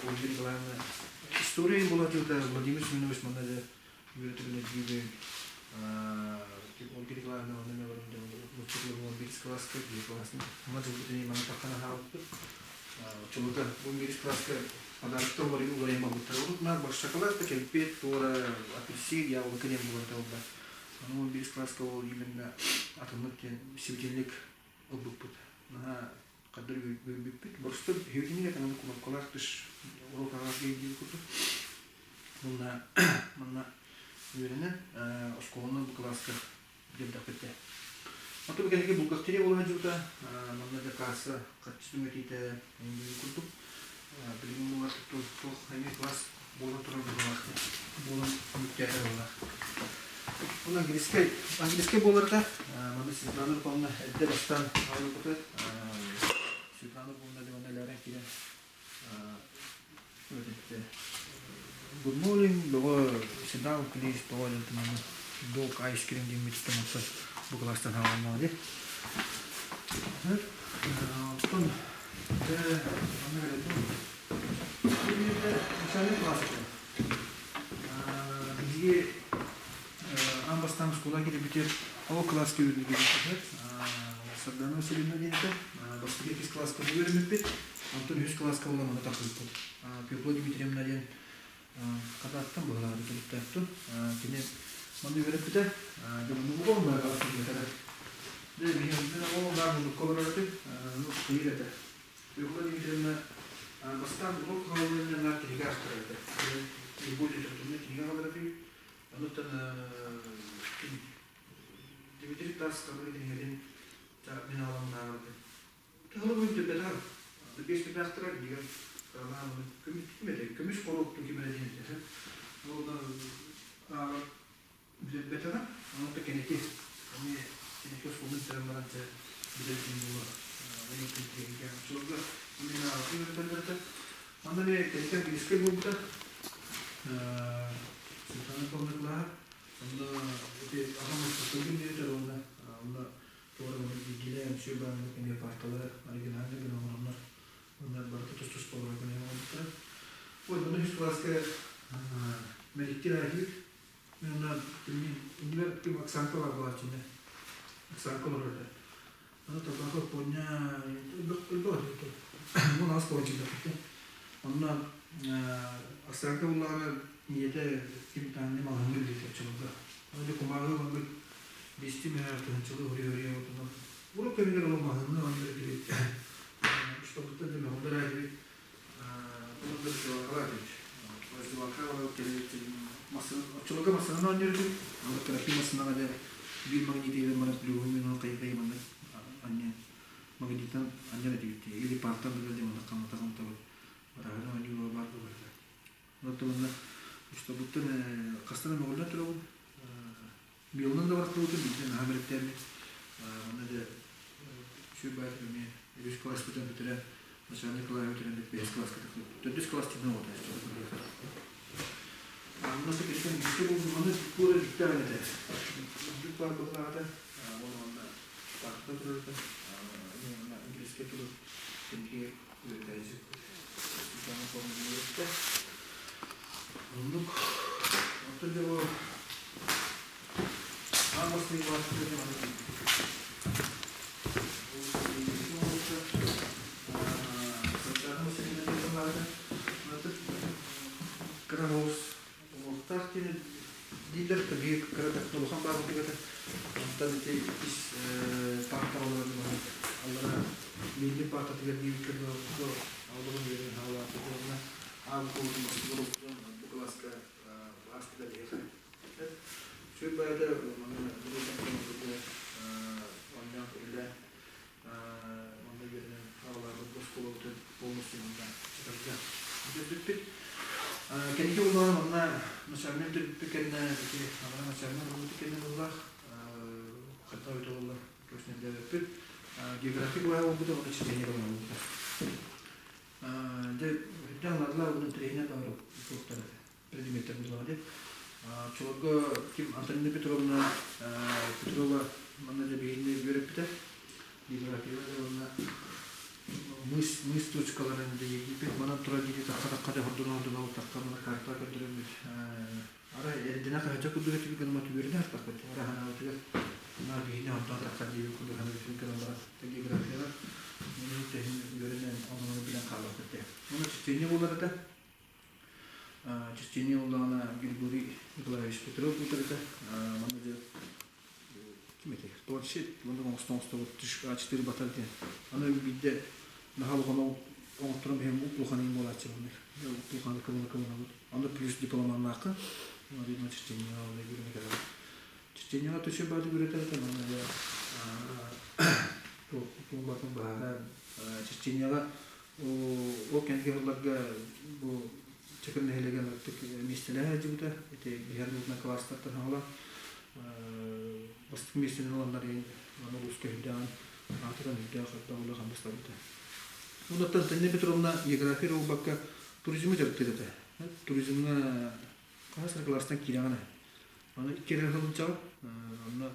Ольга Николаевна история буолатыыта Владимир Семенович манна дьэ үөрэтэрин өйдүүбүн. Ольга Николаевна манна эмэ баран дьон биирис класска, биир классын манна дьылбытын манна таххан аһаабыппыт. Оччолорго бу биирис класска подароктар уларыйан уларыйан барбыттар. Урут наар шоколад, кэмпиэт, туора, апельсин, яблоко диэн буолар да. Аны 11 класска ол именно атыннык диэн сибитинник ылбыппыт. Наһаа хаддар үөрбүппүт. Просто үһүтүнүгэр аны кнопкалаах тыш урок аҕаас диир курдук. Манна манна үөрэнэн оскуоланы бу кылааска дьэрдэхпит дээ. Ото кэнники бухгалтерия буола сылдьыбыта. Манна да касса харчы түҥэтиитэ курдук. Билигин буолар туох эмиэ класс буолан турар быһыылаах буолан түмүктээтэ быһыылаах. Ол английскай английскай буоларга манна Светлана Руковна эрдэ бастаан аҕалбыта. Светлана Руковна Леона Лярен киирэн үөрэттэ. Good morning, бөҕө sit down please тоҕо диэн туманы dog ice cream диэммититтэн онтон бу кылаастан хааланнаҕа дии. Оттон манна кэлэн начальный класс этэ. Биһиги аан бастаан оскуола киирбитигэр ол кылааска үөрэнэрбит. Сардана Васильевна диэн этэ. Бастакы иккис кылааска үөрэммиппит. Онтон үһүс кылааска буолан манна тахсыбыппыт. Пекло Дмитриевна диэн Хатааттан быһылаабыт төрүттээхтин. Кини Манна үөрэппитэ. Дьэ муннук оҕом баар сылдьыбатара. Дьэ биһиги оҕом баар муннукка олорор этим. Ну, кыйыр этэ. Юрла Дмитриевна бастаан уруок хаалларынан кинигэ астарар этэ. Любой литературнай кинигэ аҕалар этим. Онуттан Дмитрий Таас ханнык кинигэтин мин аҕалан ааҕар Тыһылым өйдөбөтөҕүм. Биэс түбэхтэрэ билигин көмүс хоруоптуу ким эрэ диэн этэ. Ол билбэтэҕим. Онон да кэники эмиэ кэники оскуоланы бүтэрэн баран дьэ билэрбин буолуо. Оччолорго именно үөрэтэллэр этэ. Манна эмиэ кэники английскай буолбута. Светлана Павловна кылааһа. Онно ити аҕам устусугун диэтэр уонна онно Туора биирдиилээн үчүгэй бааннык эмиэ паарталары оригинальнай гына оҥороннор уонна барыта тус-туспа олорор гына оҥорбуттара. Ой, онно үһүс кылааска Мэликтир аатыыр. Мин онно иннибэр ким Оксанка бар буолааччы Оксанка олорор этэ. Аны Табаков Поня өлбөх этэ. Мун аас куончуйдахпыт. Онно Оксанка буллаҕына ийэтэ ким таанньа маҕаһыыҥҥа үлэлиир оччолорго. Аны кумааҕы ылан Биэстии мөһөөх тыһыынчалыы уһуйа-уһуйа отунан урут кэмигэр ол маһыҥҥа оонньуур этибит. Штабыттан да мөҕүллэр этибит. Онон да раздевалкалаах этибит. Раздевалка кэлбит оччолорго массыынаны оонньуур этибит. Аны трофей массыынаҕа дьэ биир магнитиһы баран плюһу минут кайфай маннык анньан магнитынан анньар этибит. Или партан да дьэ маннык хамата-хаматабыт. Бараһын оонньуу баар буолар этэ. Онон манна штабыттан хастан мөҕүллэн турабын. Миэлынан да барахтыбытым, биирдэ наһаа бэрэктээбит. Онно дьэ үчүгэй баайытык эмиэ үһүс кылааспытын бүтэрэн, начальнай кылааһы бүтэрэн бэһис кылааска тахсыбыт. Төрдүс кылаас тиһин оҕото Онно кэлсэн бииргэ буолбут, аны туора дьүктээх этэ. Дьүк баар быһылаата, уонна онно паарта турар этэ. Онно английскай тылы кэнники үөрэтээччи Оннук. Оттон дьэ бу аан бастакы кылааска дьэ манна киирбитим. Кыра соҕус уҥуохтаах диэн дииллэр, биир кыра улахан баар курдук этэ. Онтон ити ис паарталара аллара миинньик паартатыгар диэбиккэ олорон үөрэн хаалаабыт уонна аан куолутун бу кылааска ааспыта биһиэхэ. Сүр баайда манна оонньоон көрүлээн манна үөрэнэн хаалаабыт оскуолабытын полностью манна чытарга бүтэрбиппит. Кэнники улахан манна начальнай бүтэрбиппит кэннэ ити аҕара начальнай буолбут кэннэ буоллаах ханна өтө буолла көснөллөөбөппүт. География кылааһа буолбута уонна читание кылааһа буолбута. Дьэ, үрдээн ыллар уонна тренер да суохтар этэ. Предметтэр буоллаҕа дии. Оччолорго ким Антонина Петровна Петрова манна дьэ биһигини үөрэппитэ. Географияҕа да уонна мыс мыс точкаларын дьэ Египет манан турар дии тахха-тахха дьэ хордуна-хордуна тахха мана карта көрдөрөммүт. Арай эрдинэ хаһыча курдук этибит гына түгэринэ артахпыт. Арай ханаабытыгар наар биһини онтон тахха диэбит курдук ханаабытын көрөн баран географияҕа тэһин үөрэнэн онон билэн хаалбаппыт дээ. Уонна чечение буолар этэ. Чечение буоллаҕына Григорий Николаевич Петров ыытар этэ. Манна дьэ ким этэй? Планшет маннык оҥостон оҥостобут А4 батар диэн. Аны биирдэ наһаа улахан оҥотторон биһэн улахан иин буолааччы маннык. Улахан кылына кылынабыт. Аны плюс дипломаннаахха. Видно Чеченияҕа онно үөрэнэ кэлэбит. Чеченияҕа төсө баады үөрэтэр этэ манна дьэ туох баһаара Чеченияҕа ол кэнники сылларга бу Чакыр нэһилиэгин ытык миэстэлээх сылдьыбыта. Ити биһэр уутунан кылаастартан хаҥала бастакы миэстэни ыланнар иһин аны улууска үрдээн аатыран үрдээх элбэх үлэ хамнастаммыта. Оннуттан Антонина Петровна география эрэ буолбакка туризмы дьарыктыыр этэ. Туризмҥа хаһыс эрэ кылаастан киирэҕин ээ. Аны икки эрэ сылдьаҕын. Онно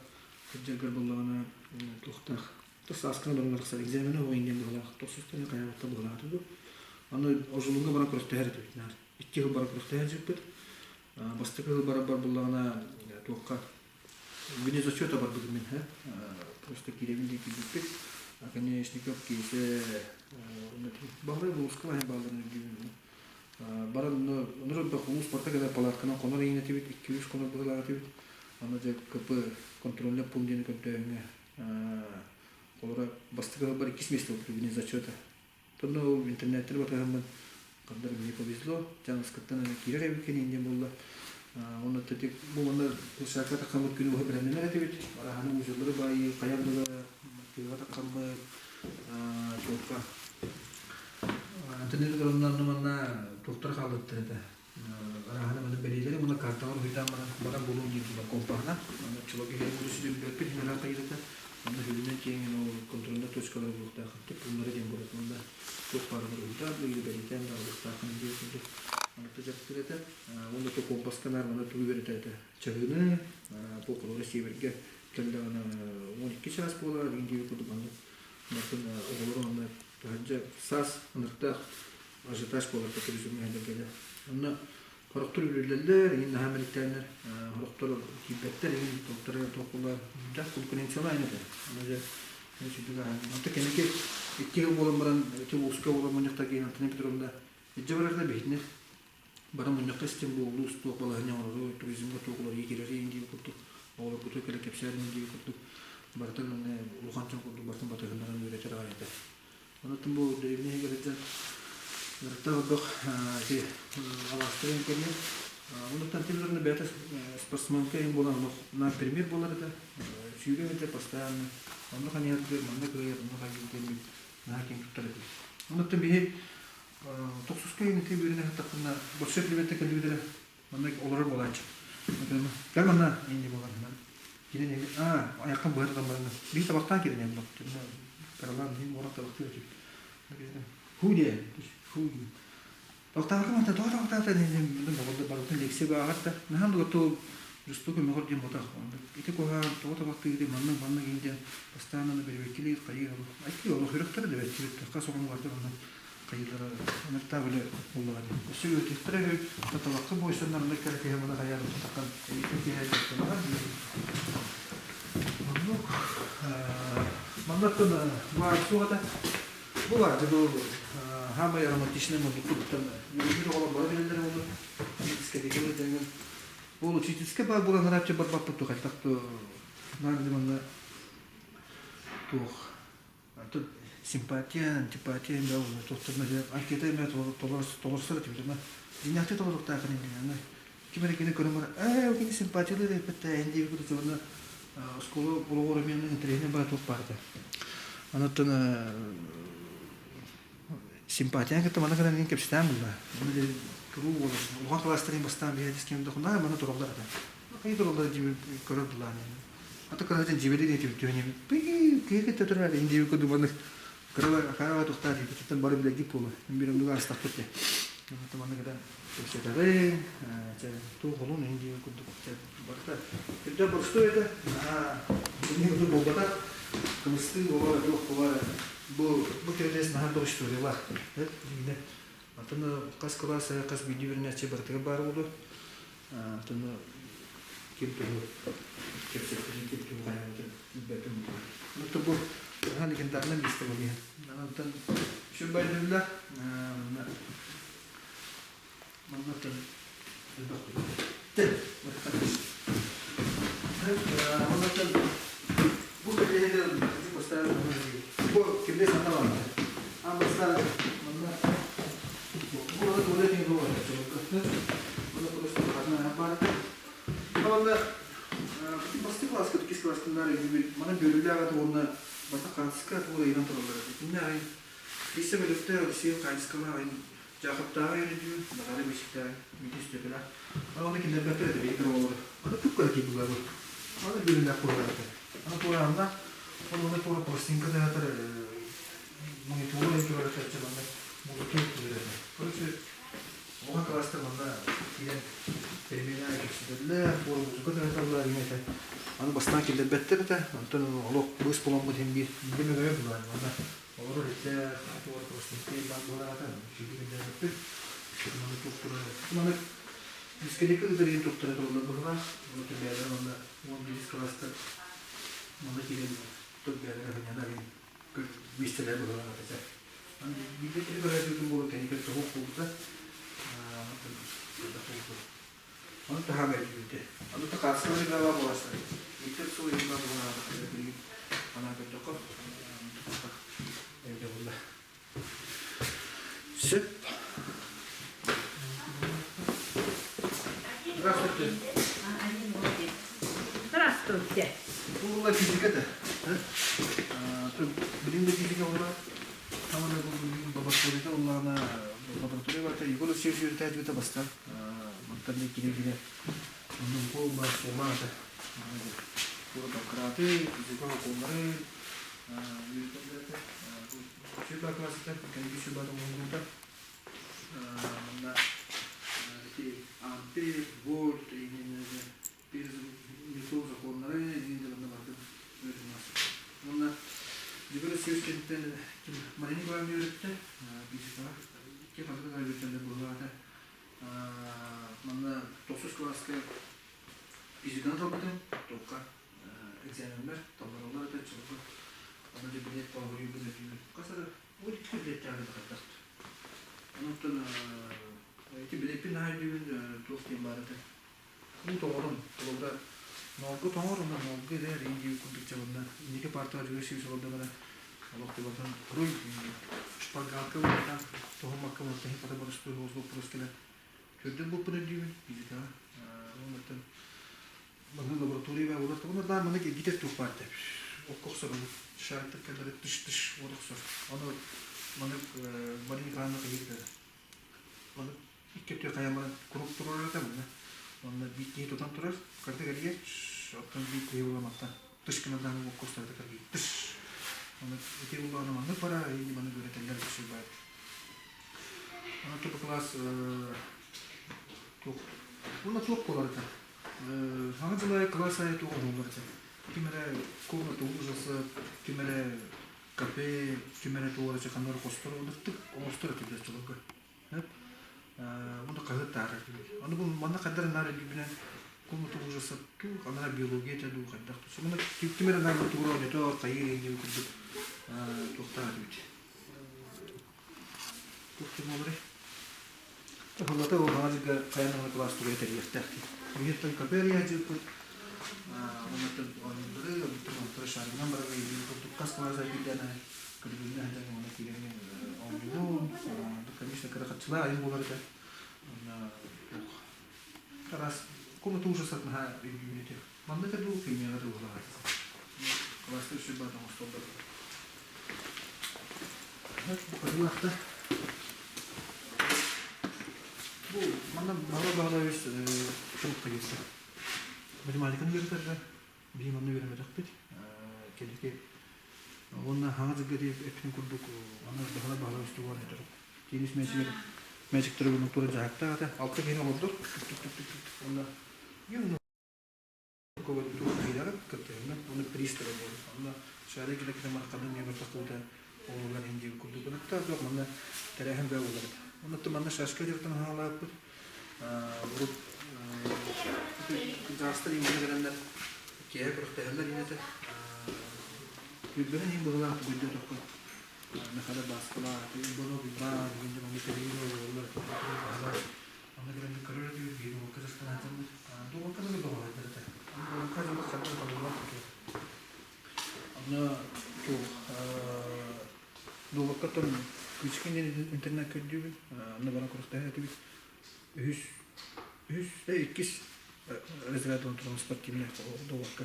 сылдьаргар буоллаҕына туохтаах тус сааскына баран тахсар экзамена оҕо иннин быһалаах тохсустан хайаҕатта быһалаата бу. Аны Ожулунга баран күрэхтэһэр этибит наар. Икки сыл баран күрэхтэһэр дьиппит. Бастакы сыл барар бар буллаҕына туохха вне зачета барбытым мин просто киирэбин дии киирбиппит. Оконечников киэсэ баһылай булуска бааларын үрдүүбүн баран онор улуус барта кэлэр палатканан хонор иҥин этибит икки үс хонор быһылаах этибит. Аны дьэ КП контрольный пункт диэни көрдөөһүҥҥэ холобура бастакы сылбар иккис миэстэ буолбут вне зачета. Онно ол интернеттэн батыһаммын хандар мне повезло, дьаныскыттан аны киирэр эбиккин инньэ буолла. Онно тетик бу уонна площадка таххаммыт күнү быһа бэлэмнэнэр этибит. Араһаны узеллары баайыы, хайа андылара, тыаҕа таххаммыт, туохха Антонина Петровна манна туохтар хаалбыттар этэ. Араһаны маны бэлиэлэри уонна карталар уһуйдаан баран баран булуум диир була компаһына. Манна чулак иһэ буду сүдүрбэппит хинара хайырата. Манна хүлүнэн киэҥин ол контрольнай точкалар булуохтаахын тип пуннары диэн буолат. Манна туох баарыгар уһуйдаан ыйы бэлиэтээн да алыахтаахын диир курдук. Манна дьарыктыр этэ. Уонна то компаска наар манна тугу үөрэтэ этэ. Чаһыыны бу холобура сиэбэргэ кэллэҕинэ 12 чаас буолар диэн диир курдук маннык Мартын оҕолору онно таһырдьа саас ынырыктаах ажиотаж буолар туризмҥа кэлэ. Онно хорохтор үлэлэллэр, иҥин наһаа мэликтээннэр, хорохтор киирбэттэр, иҥин туохтара туох буолар, дьах конкуренциялаан этэ. Аны дьэ сүдүг аһан. Онто кэнники икки сыл буолан баран ити улууска буолар мунньахтар киин Антонина Петровна илдьэ барарда биһитини бары мунньахха истэн бу улуус туох балаһыанньа оҥорору, туризмҥа туох уларыйыы киирэрин диир курдук, оҕолорбутугар кэлэ кэпсээрин диир курдук, барытын улахан дьон курдук барытын батыһыннаран үөрэтэр аҕай этэ. Онон бу дэриэбинэ иһигэр сылдьан ырыттаах ордук ити алаастарын кэрийэн онуттан тиллэринэ бэйэтэ спортсменка иһин буолан олох на пример буолар этэ. Сүүрэ этэ постоянно. Онно ханьыһаргы манна кыайар, онно хайыыр диэн наһаа киэн туттар этим. Онуттан биһи Тохсуска инники үөрэнэ сыттахпына, большой привет кэлбитэрэ манна олорор буолааччы. Кэл манна инни буолан кирен эми аа аяққан быһар баран биир табахтаан кирен эми каралаан иһин уорак табахтыыр этим. Ху диэ ху Табахтаахы манта тоҕо табахтаата барытын лекция бааҕар да наһаан дугаттуу жестокий мөҕөр диэн ботах ити куһаан тоҕо табахтыыр маннык маннык иин диэн бастаан аны бэрэбиэркэлиир хайыы айты олох үрөхтөрө да бэртибит хас оҕону барда онно хайыылара ыныртаах үлэ буоллаҕа дии. Өссө үөрэтиэхтэрэ үһү, таталахха буойсаннар ынырык кэрэ киһи маны хайаан таххан эйиэтин киһи дьарыктанаҕа Оннук маннаттан баар суох этэ. Бу бар бу хаамай романтичный муннуккуттан үөрүүр оҕолор бары билэллэр буолу. Дискотека дьаҥын. Ол учительскай баар буолан арааччы барбаппыт тухайтах ту наар манна туох Тут симпатия, антипатия эмэ туохтарына анкета эмэ толорсор этим дьоно. Дьиҥнээхтик толоруохтаахын иннинэ ким эрэ кини көрөн баран ээ ол кини симпатиялыыр эппэттээ эн диэбит курдук уонна оскуола олоҕор эмиэ интэриэһинэй бара туох баар этэ. Онуттан симпатияны кытта манна кэлэн мин кэпсэтээн булла. Оны туруу буолар. Улахан кылаастарын бастаан биһиэдис ким да хунаа маны тураллар этэ. Кайы тураллар дии көрөр булаан. Ата кыраһытын дьибэли диэтим түһэним. Пиги киһи кытта турар индиви курдук маннык кырала караба тухтаа диэбититтэн бары билэргит буолуо. Мин оннук аастахпыт дии. Ата маннык да кэпсэтэҕин, чэ туох олун индиви курдук барыта үрдэ боростуой этэ. Аа, билиҥҥи курдук буолбатах. Кымыстыы буолар, туох буолар. Бу бу кирилиэс наһаа туох историялаах. Дьиҥинэ. Атын хас кылаас хас биирдии үөрэнээччи барытыгар баар буолуо. Атын ким тугу кэпсэппитин, ким тугу хайаабытын билбэппин буолуо. Онтон бу наһаа легендарнай миэстэ буолуо. Онтон сүр байдылла маннаттан элбэх Маннаттан бу кэлиэһэ бастаан бу кимнэ санаалаах. Аан бастаан манна бу туалет буолар. Манна бастакы класска, иккис класстаннар манан бөрүлээх аты уонна бата хаатыска аты ыйынан тураллар. Итиннэ аҕай Киисэ бөлөхтөөх Алексей хаачыскалаах айын Дьаахаптааҕы өйдөтүү, Наталья Бесиктээх, Митя Степина. Аны кинилэрбэттэр этэ биһиги оҕолор. Аны тук кыра киирдилэр бу. Аны бөрүлээх буолар этэ. Аны туораанна, оны туора пластинка тыһатар монитору турар этэ, манна музыка турар этэ. Короче, Оҕо кылаастар манна киирэн переменаҕа кэпсэтэллэр, музыка тыһаталлар диэн этэ. Аны бастаан киллэрбэттэр этэ, онтон олох быыс буламмыт иһин биир биир мөҥөйө булаан манна олорор этэ, туора пластинка баар буолаата, үчүгэй биллэрбиппит. Маны туохтара, маны дискотека ыытар иһин туохтара тураллар быһыылаах. Оны бэйэлэрэ манна 11 кылаастар манна киирэн туох бэйэлэрэ сынньанар иһин миэстэлэр быһыылаах этэ. Биирдэ киһи көрөөччүтүн буолан кэнникэр тоһуох буолбута. Ону таһаам өйдүүтэ. Ону такааскалары баба буоласар. Биитэр сыл ыйыма буолаабыт билигин анаа көрдөххө өйдө булла. Сөп. Здравствуйте. Здравствуйте. Бу физика да. Билин да физика була. Тамана бу лабораторията уллаана лаборатория барта Егор Алексеевич үөрэтээччитэ бастан мантан да кире-кире оннун буолла суолаата кураты физика хокуоннары үөрэтэллэрэтэ сүрбэ классыта кэнники сүрбэ оҥоһуллубута манна ити ампер вольт метро законнары иҥин бардым уонна Егор Алексеевич кэнниттэн Марина Николаевна үөрэттэ физикаҕа икки ханнык үөрэттэллэр буоллаҕа манна тохсус кылааска физиканы талбытым туохха экзаменнар таллараллар этэ чолго аны да билет тоҕуйбун өтүүбүн хас эрэ ол икки билеттээх хайдах онтон ити билеппин наһаа өйдүүбүн туох диэн баар этэ Уу тоҥорун, холобура, ноолго тоҥор уонна ноолго эрэ эрэйин курдук дьабынна. Инники партаҕа дьүөр сүүс олордоҕуна олох тыбатын туруй шпаргалка уонна тоһуммакка уонна хата боростуой соҕус боппуруос кэлэн төрдүн булпун өйдүүбүн физикаҕа уоннаттан манна лаборатория баа буолар тугуна да маннык эргитэр туох баар этэ окко охсорбут шариктар кэллэри тыш-тыш уот охсор ону маннык Мария Николаевна кыйыыр Маны икки өттүгэр хайаан баран куруук туруорар этэ манна. Онно биир киһи тутан турар, кырдык эрийэр, оттон биир киһи буола мантан тыш гынан даҕаны уокка устарда кыргый тыш. Оны ити улаана маннык бара, ини маны үөрэтэллэр үчүгэй баар. Аны тупа кылаас туох уонна туох буолар этэ. Саҥа дьыл аайы кылаас аайы туох оҥоһуллар этэ. Ким эрэ комната ужаса, ким эрэ кафе ким эрэ туох эрэ чаханнары хостор ыныртык оҥостор этилэр чолорго уонна хаһыат таһаарар этилэр аны бу манна хайдах эрэ наар өйдүүбүнэн комната ужаса дуу анаа биология этэ дуу хайдах дуу манна ким эрэ наар тугу оонньотор хайыыр иһин курдук туохтаах этибит туох диэн буоларый Ыһыллата ол хаҥа хайан даҕаны кылаас тугу тэрийиэхтээх дии. Биһиэттэн кафе арыйааччыппыт, оннуттан оонньууллары, оннуттан онтон шаригынан барар ыйыыр курдук хас кылаас айбыйдаан көрүлүннэ сылдьан уонна киирэн оонньуубун, конечно, кыра хаччылаах айан буолар этэ. Уонна туох араас комната ужасов наһаа өйдүүбүн этэ. Манна да дуу, химияҕа да уһулаҕа. Кылаастар үчүгэй баат оҥостоллор. Бу Бу манна Баһылай Баһылаевич турукка киирсэр. Математиканы үөрэтэргэ биһи манна үөрэммэтэхпит. Кэлики уонна хаҥа дьылга эппитин курдук манна Баһылай Баһылаевич тугуан этэр. Теннис мээчигэр мээчиктэрэ гуннуктура дьаһыктаах этэ. Алта киһини олордор. Уонна Кыттыһынна, уонна приз буолла. Онно шарик кэлэ марканы нөмер тахсыбыта оҕолор индии курдук ыныкта суох манна тэрээһин бөҕө буолар этэ. Онно манна шашка дьарыктан хаалааппыт. Урут кырдьаҕастар иҥнэ кэлэннэр киэһэ күрэхтэһэллэр инэтэ. Түрбэнэн иһин быһылаах тугуйда тоххо Михаил Бааскалаах, Иванов Иван, диэн манна тэрийии олороллор. Онно кэлэн көрөр этибит, биир уолка дьарыктанаатыммыт. Дуобакка да доҕоройдор этэ. Дуобакка дьоно ханна табыллан кутуо. Онно туох дуобаккаттан Кычкин диэн интернет көрдүүбүн. Онно баран күрэхтэһэр этибит. Үһүс, үһүс, иккис разряд туран спортивнай дуобакка.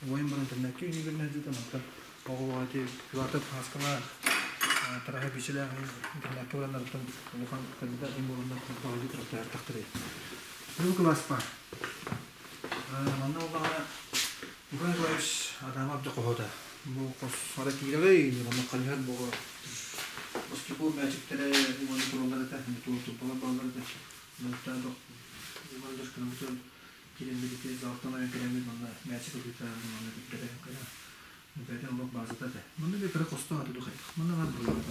Убайым баран интернеккэ үүнүүгүн сылдьан онтон оҕолоро ити Филатов Хаскалаах тараһа бичилээх интернеккэ бараннарыттан улахан кандидат буоланнар баҕайы күрэхтэһэр Бу кылааспа манна буоллаҕына Николай Николаевич Адамов дьэ бу хос хара киирэҕэй манна хайыһар буолар баскетбол мээчиктэрэ уонна тураллар этэ тур турбалар бааллар этэ Киирэммит ити залтан ойон кэлэммит манна мээчик ылыыта манна бүттэрэ кыра бэйэтин олох баазата этэ. Манна да кыра хостоо аты духайдах. Манна бар буолла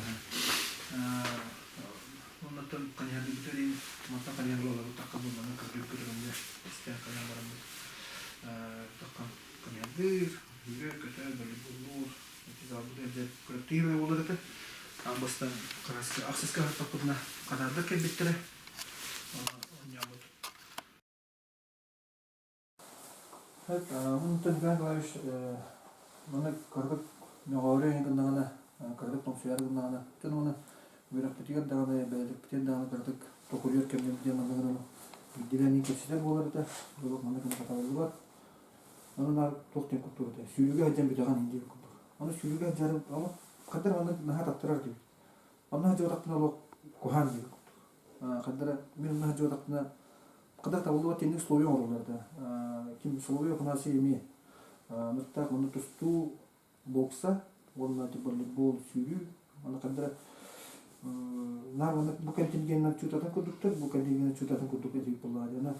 Оннуттан хайаан бүтэрин, мантан хайаан буолабыт тахха бу манна көрдүүр көрүҥҥэ истээн хайаан бараммыт таххан хайаандыыр, үүрэр, көтөр, волейболлуур, ити залбыт эрдэ күрэхтэһии буолар этэ. Аан бастаан ахсыска аһаттахпытына хатаардар кэлбиттэрэ. Онньообут. Онтон Николай Николаевич манна кыратык мөҕөөрү гыннаҕына, кыратык тоҥсуйаары гыннаҕына, дьон уонна үөрэхпитигэр даҕаны, бэйэлэрбитигэр даҕаны кыратык токуруйар кэмнэрбит диэн манна гынан биирдиилээн кэпсэтэр буолар этэ. Олох манна гына хатарыллыбат. Ону наар туох диэн курдук этэ, сүүрүүгэ сылдьан бүтэҕин иһин диэбит курдук. Ону сүүрүүгэ сылдьарым, ону ханна эрэ маннык наһаа таттарар диэбит. Онно сылдьыбатахпына олох куһаҕан диэбит курдук. Ханна эрэ мин онно сылдьыбатахпына ханна табыллыбат тиэнник условия оҥороллор этэ. Ким Соловьев Афанасий эмиэ ныртаах онно тустуу, бокса уонна типа волейбол, сүүрүү уонна ханна эрэ наар маннык бу контингеннар чуутатын курдуктар, бу контингеннар чуутатын курдук этиик буоллаҕа дии. Аны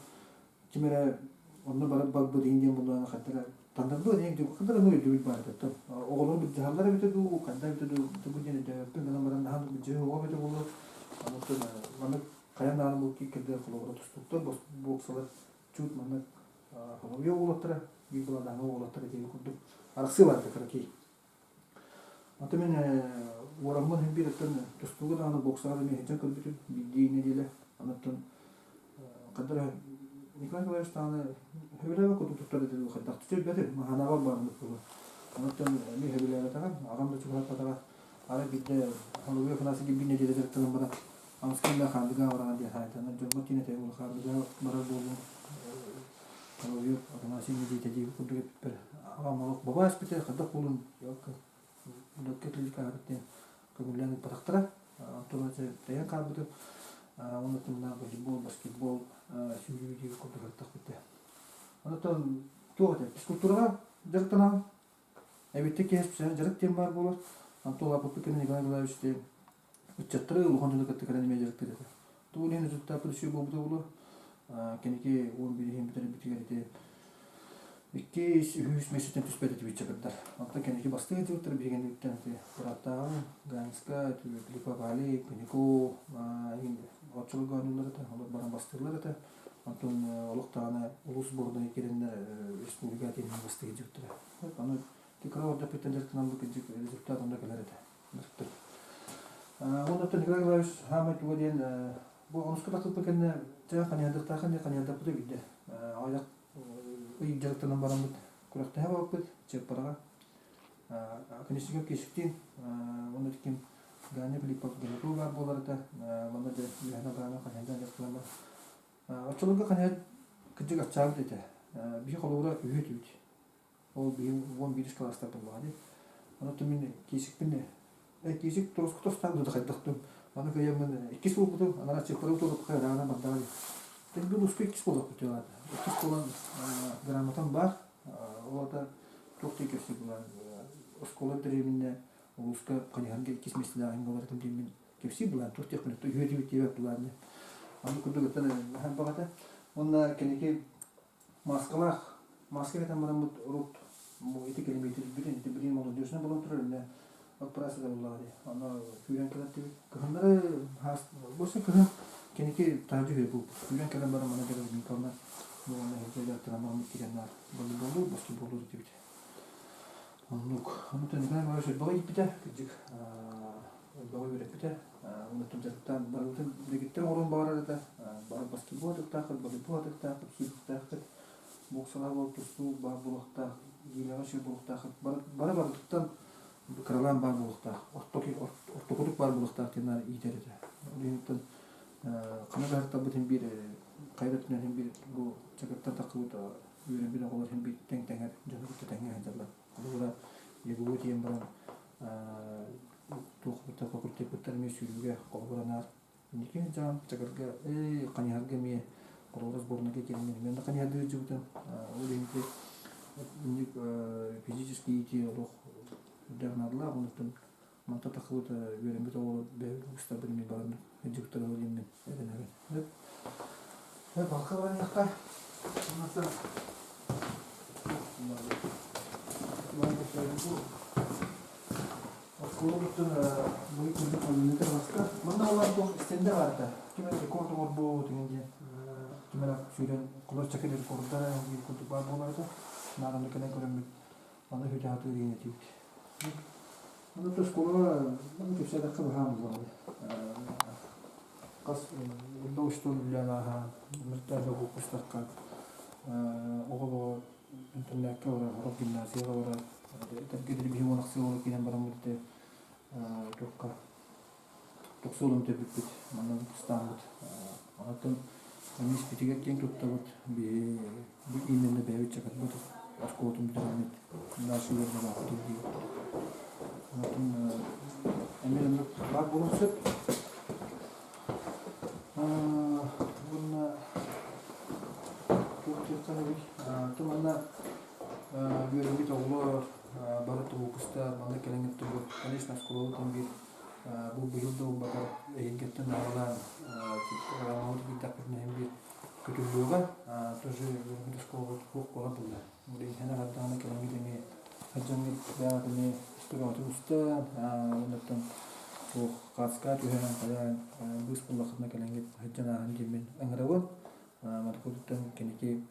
ким эрэ онно барып барбыт иһин диэн буоллаҕына хайдах эрэ таннардыа диэн хайдах эрэ өйдөбүл баар этэ. Оҕолору былдьаһаллар эбитэ дуу, хайдах эбитэ дуу, бу диэн өйдөөбөппүн гынан баран наһаа былдьаһыы оҕо эбитэ буолуо. Онтон маннык хайаан даҕаны бу кирдэр холобура тустууктар, боксалар чуть маннык холобуйа уолаттара, биир быладаҥа уолаттара диэби курдук арахсыы баар этэ кыракый. Аты мин уораммын иһин биир оттон тустууга даҕаны боксаҕа да эмиэ сылдьан көрбүтүм биирдии нэдиэлэ. Онтон ханна эрэ Николай Николаевич даҕаны сөбүлээбэт курдук туттар этэ дуу хайдах төбөтүм ханаабар баарбыт буолуо. Онтон эмиэ сөбүлээбэтэҕим, аҕам да чугаһаппатаҕа. Арай биирдэ Холобуй Афанасий биир нэдиэлэ дьарыктанан баран аҕыс күннээх хаандыга бараҕын диэн хаайтанан дьоммор тиийэн этэбин ол хаандыга барар буоллум Соловьев Афанасий Медита диэбит курдук эппиппэр аҕам олох баба эспитэ хайдах буолун докка клиникаҕа диэн көҥүллээн ыыппатахтара. Онтон тэйэн хаалбытым. Уонна тымнаах волейбол, баскетбол, сүүрүү диэбит курдук ырыттахпыт. Онтон туох этэ физкультураҕа дьарыктанаҕын. Эбиттик киһи специальный дьарык диэн баар буолар. Онтон улааппыппыт кэннэ Николай Николаевич диэн ыччаттары улахан дьону кытта кэлэн эмиэ дьарыктыыр этэ. Тугун иһин результат үчүгэй буолбута буолуо. Кэнники 11 иһин бүтэрбитигэр ити иккис, үһүс миэстэтин түспэт этибит чакырдар. Онтон кэнники бастыҥ этибиттэр биһигиниттэн ити бырааттааҕым Ганска, Филиппа Валик, Пенико оччолорго оонньууллар этэ, олор баран бастыыллар этэ. Онтон олох даҕаны улуус сборнай киирэннэр республика тиһигин бастыы сылдьыбыттара. Аны кыра ордоппуттан дьарыктанан бу кырдьык результат онно кэлэр этэ. Оннуттан Николай Николаевич саамай туга диэн бу онуска тахсыбыт кэннэ чэ ханьаһардыахтаахын диэн ханьаһардаппыта биирдэ. Аҕыйах ый дьарыктанан бараммыт күрэхтэһэ барбыппыт Чыаппараҕа. Конечников Кесиктиин уонна ким Ганя Филиппов Генату баар буолар этэ. Манна дьэ үөһэнэ даҕаны ханьаһардаан дьарыктанан бар. Оччолорго ханьаһар кырдьык аччаабыт этэ. Биһи холобура үһү этибит. Ол биһи 11 кылаастар буоллаҕа дии. Онон мин киисикпин киисик тороску тостаан да хайдахтым. Аны кыйаммын иккис буолбутум, анара чыппары туруп хайраана бардаҕа дии. Тэн би иккис буолуохпут диэн Иккис буолан грамотам баар. Ол ата туох дии кэпсиир буолан оскуола дэриэбинэ улууска хайыһарга иккис миэстэлээх буолар этим диэммин кэпсиир буолан туох диэхпин үһүө диэбит диэбэт буолан Аны курдук ыттан баҕата. Уонна кэнники Маскалаах, маска кэтэн бараммыт урут бу ити километрбитин ити билигин молодежнай буолан турар иннэ операция буллаҕа дии. Онно күүрэн кэлэттибит. Кыһыннары бу кыһын кэнники таһырдьа үһү буолбут. Күүрэн кэлэн баран мана кэлэн Николна буолан иһирдьэ дьарыктанан бараммыт киирэн волейболлуур, баскетболлуур этибит. Оннук. Онно Николай Иванович элбэҕи ииппитэ, кырдьык элбэҕи үөрэппитэ. Уонна дьарыктаан барыбытын дэгиттэр оҥоруон баҕарар этэ. Бары баскетбол атыктааххыт, волейбол атыктааххыт, сүүрүктээххит, боксалаах буол, тустуу баар буолуохтаах, гиилэҕэ үчүгэй буолуохтааххыт. Бары барытыттан кыралаан баар буолуохтаах, ортокутук баар буолуохтаах диэн наар иитэр этэ. Ол иһиттэн ханна да сырыттарбыт иһин биир хайа да өттүнэн иһин биир бу чакыртан тахсыбыт үөрэммит оҕолор иһин биир тэҥ тэҥэр дьону кытта тэҥҥэ сылдьаллар. Холобура, ЕГУ тиийэн баран туох факультеппыттар эмиэ сүүрүүгэ холобуранаат инники сылдьаҕын чакырга хайыһарга эмиэ холобура сборнайга киирэн эмиэ хайыһардыы сылдьыбытым. Ол иһин инник физический иитии олох үрдээх наадалаах онуттан мантан тахсыбыт үөрэммит оҕолор бэйэбит устарбын эмиэ баран сылдьыбыттара диэммин эрэнэбин. Балка барыахха. Оскуола бу курдук ойуута таҕыста. Манна олор туох стендэ баарда. Ким эрэ рекорд оҥорбут деген диэн ким эрэ сүүрэн кулар чакыр рекордара диэн курдук баар буолар этэ. Наараны кэлэн көрөммүт аны хүтэ сатыыр диэн этибит. Аны оскуолаҕа аны кэпсээтэххэ быһаан буоллаҕа. Хас элбэх учуутал үлэлээн ааһан, мырта дьоҕу кустахха оҕо-оҕо Интернакка барар, сорох гимназияҕа барар. Этэргэ дылы биһи уон ахсыы уола киирэн бараммыт ити туохха тохсуолун төбүппүт, манна выпустааммыт. Онтон эмиэ испитигэр киэҥ туттабыт. Биһи бу именно бэйэбит чакырбыт оскуолатын бүтэрэммит дальше үөрэнэ барбыт дии. Онтон эмиэ оннук баар буолуон сөп. Уонна туох диэххэ эбит? Манна үөрэммит оҕолор бары выпустар манна кэлэн тугу конечно оскуолабытын биир бу быйыл да буолбатар эһиилгэттэн аҕалаан программабыт киирдэхпитинэ иһин биир көтүллүөҕэ тоже үөрэммит оскуолабыт суох буола буолла иһэн аҕардаҕына кэлэҥҥит эмиэ сылдьаҥҥыт бэйэҕит эмиэ историятын устан уоннаттан туох хаацка түһэн хайаан быыс буллаххытына кэлэҥҥит сылдьан ааһан диэммин ыҥырабын Моркуттан кэнники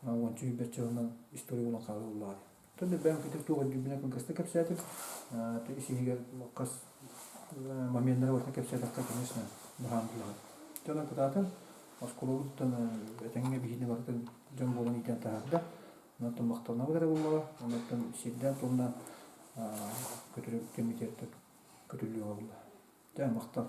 уонча сүүрбэччэ сылынан история буолан хаалар буоллаҕа Оттон бэйэм кытары туох өйдүүрбүнэн кылгастык кэпсээтим. Ис-иһигэр хас моменнары барытын кэпсээтэххэ, конечно, баһаам буолаҕын. Онон кытаатан, оскуолабыттан этэҥҥэ биһиини барытын дьон буолан иитэн таһаарда. Онон махтанабыт эрэ буоллаҕа. Онон сирдээн тылынан көтүрү кэмитиэттэн көтүллүөҕэ буолла. Дьэ, махтал.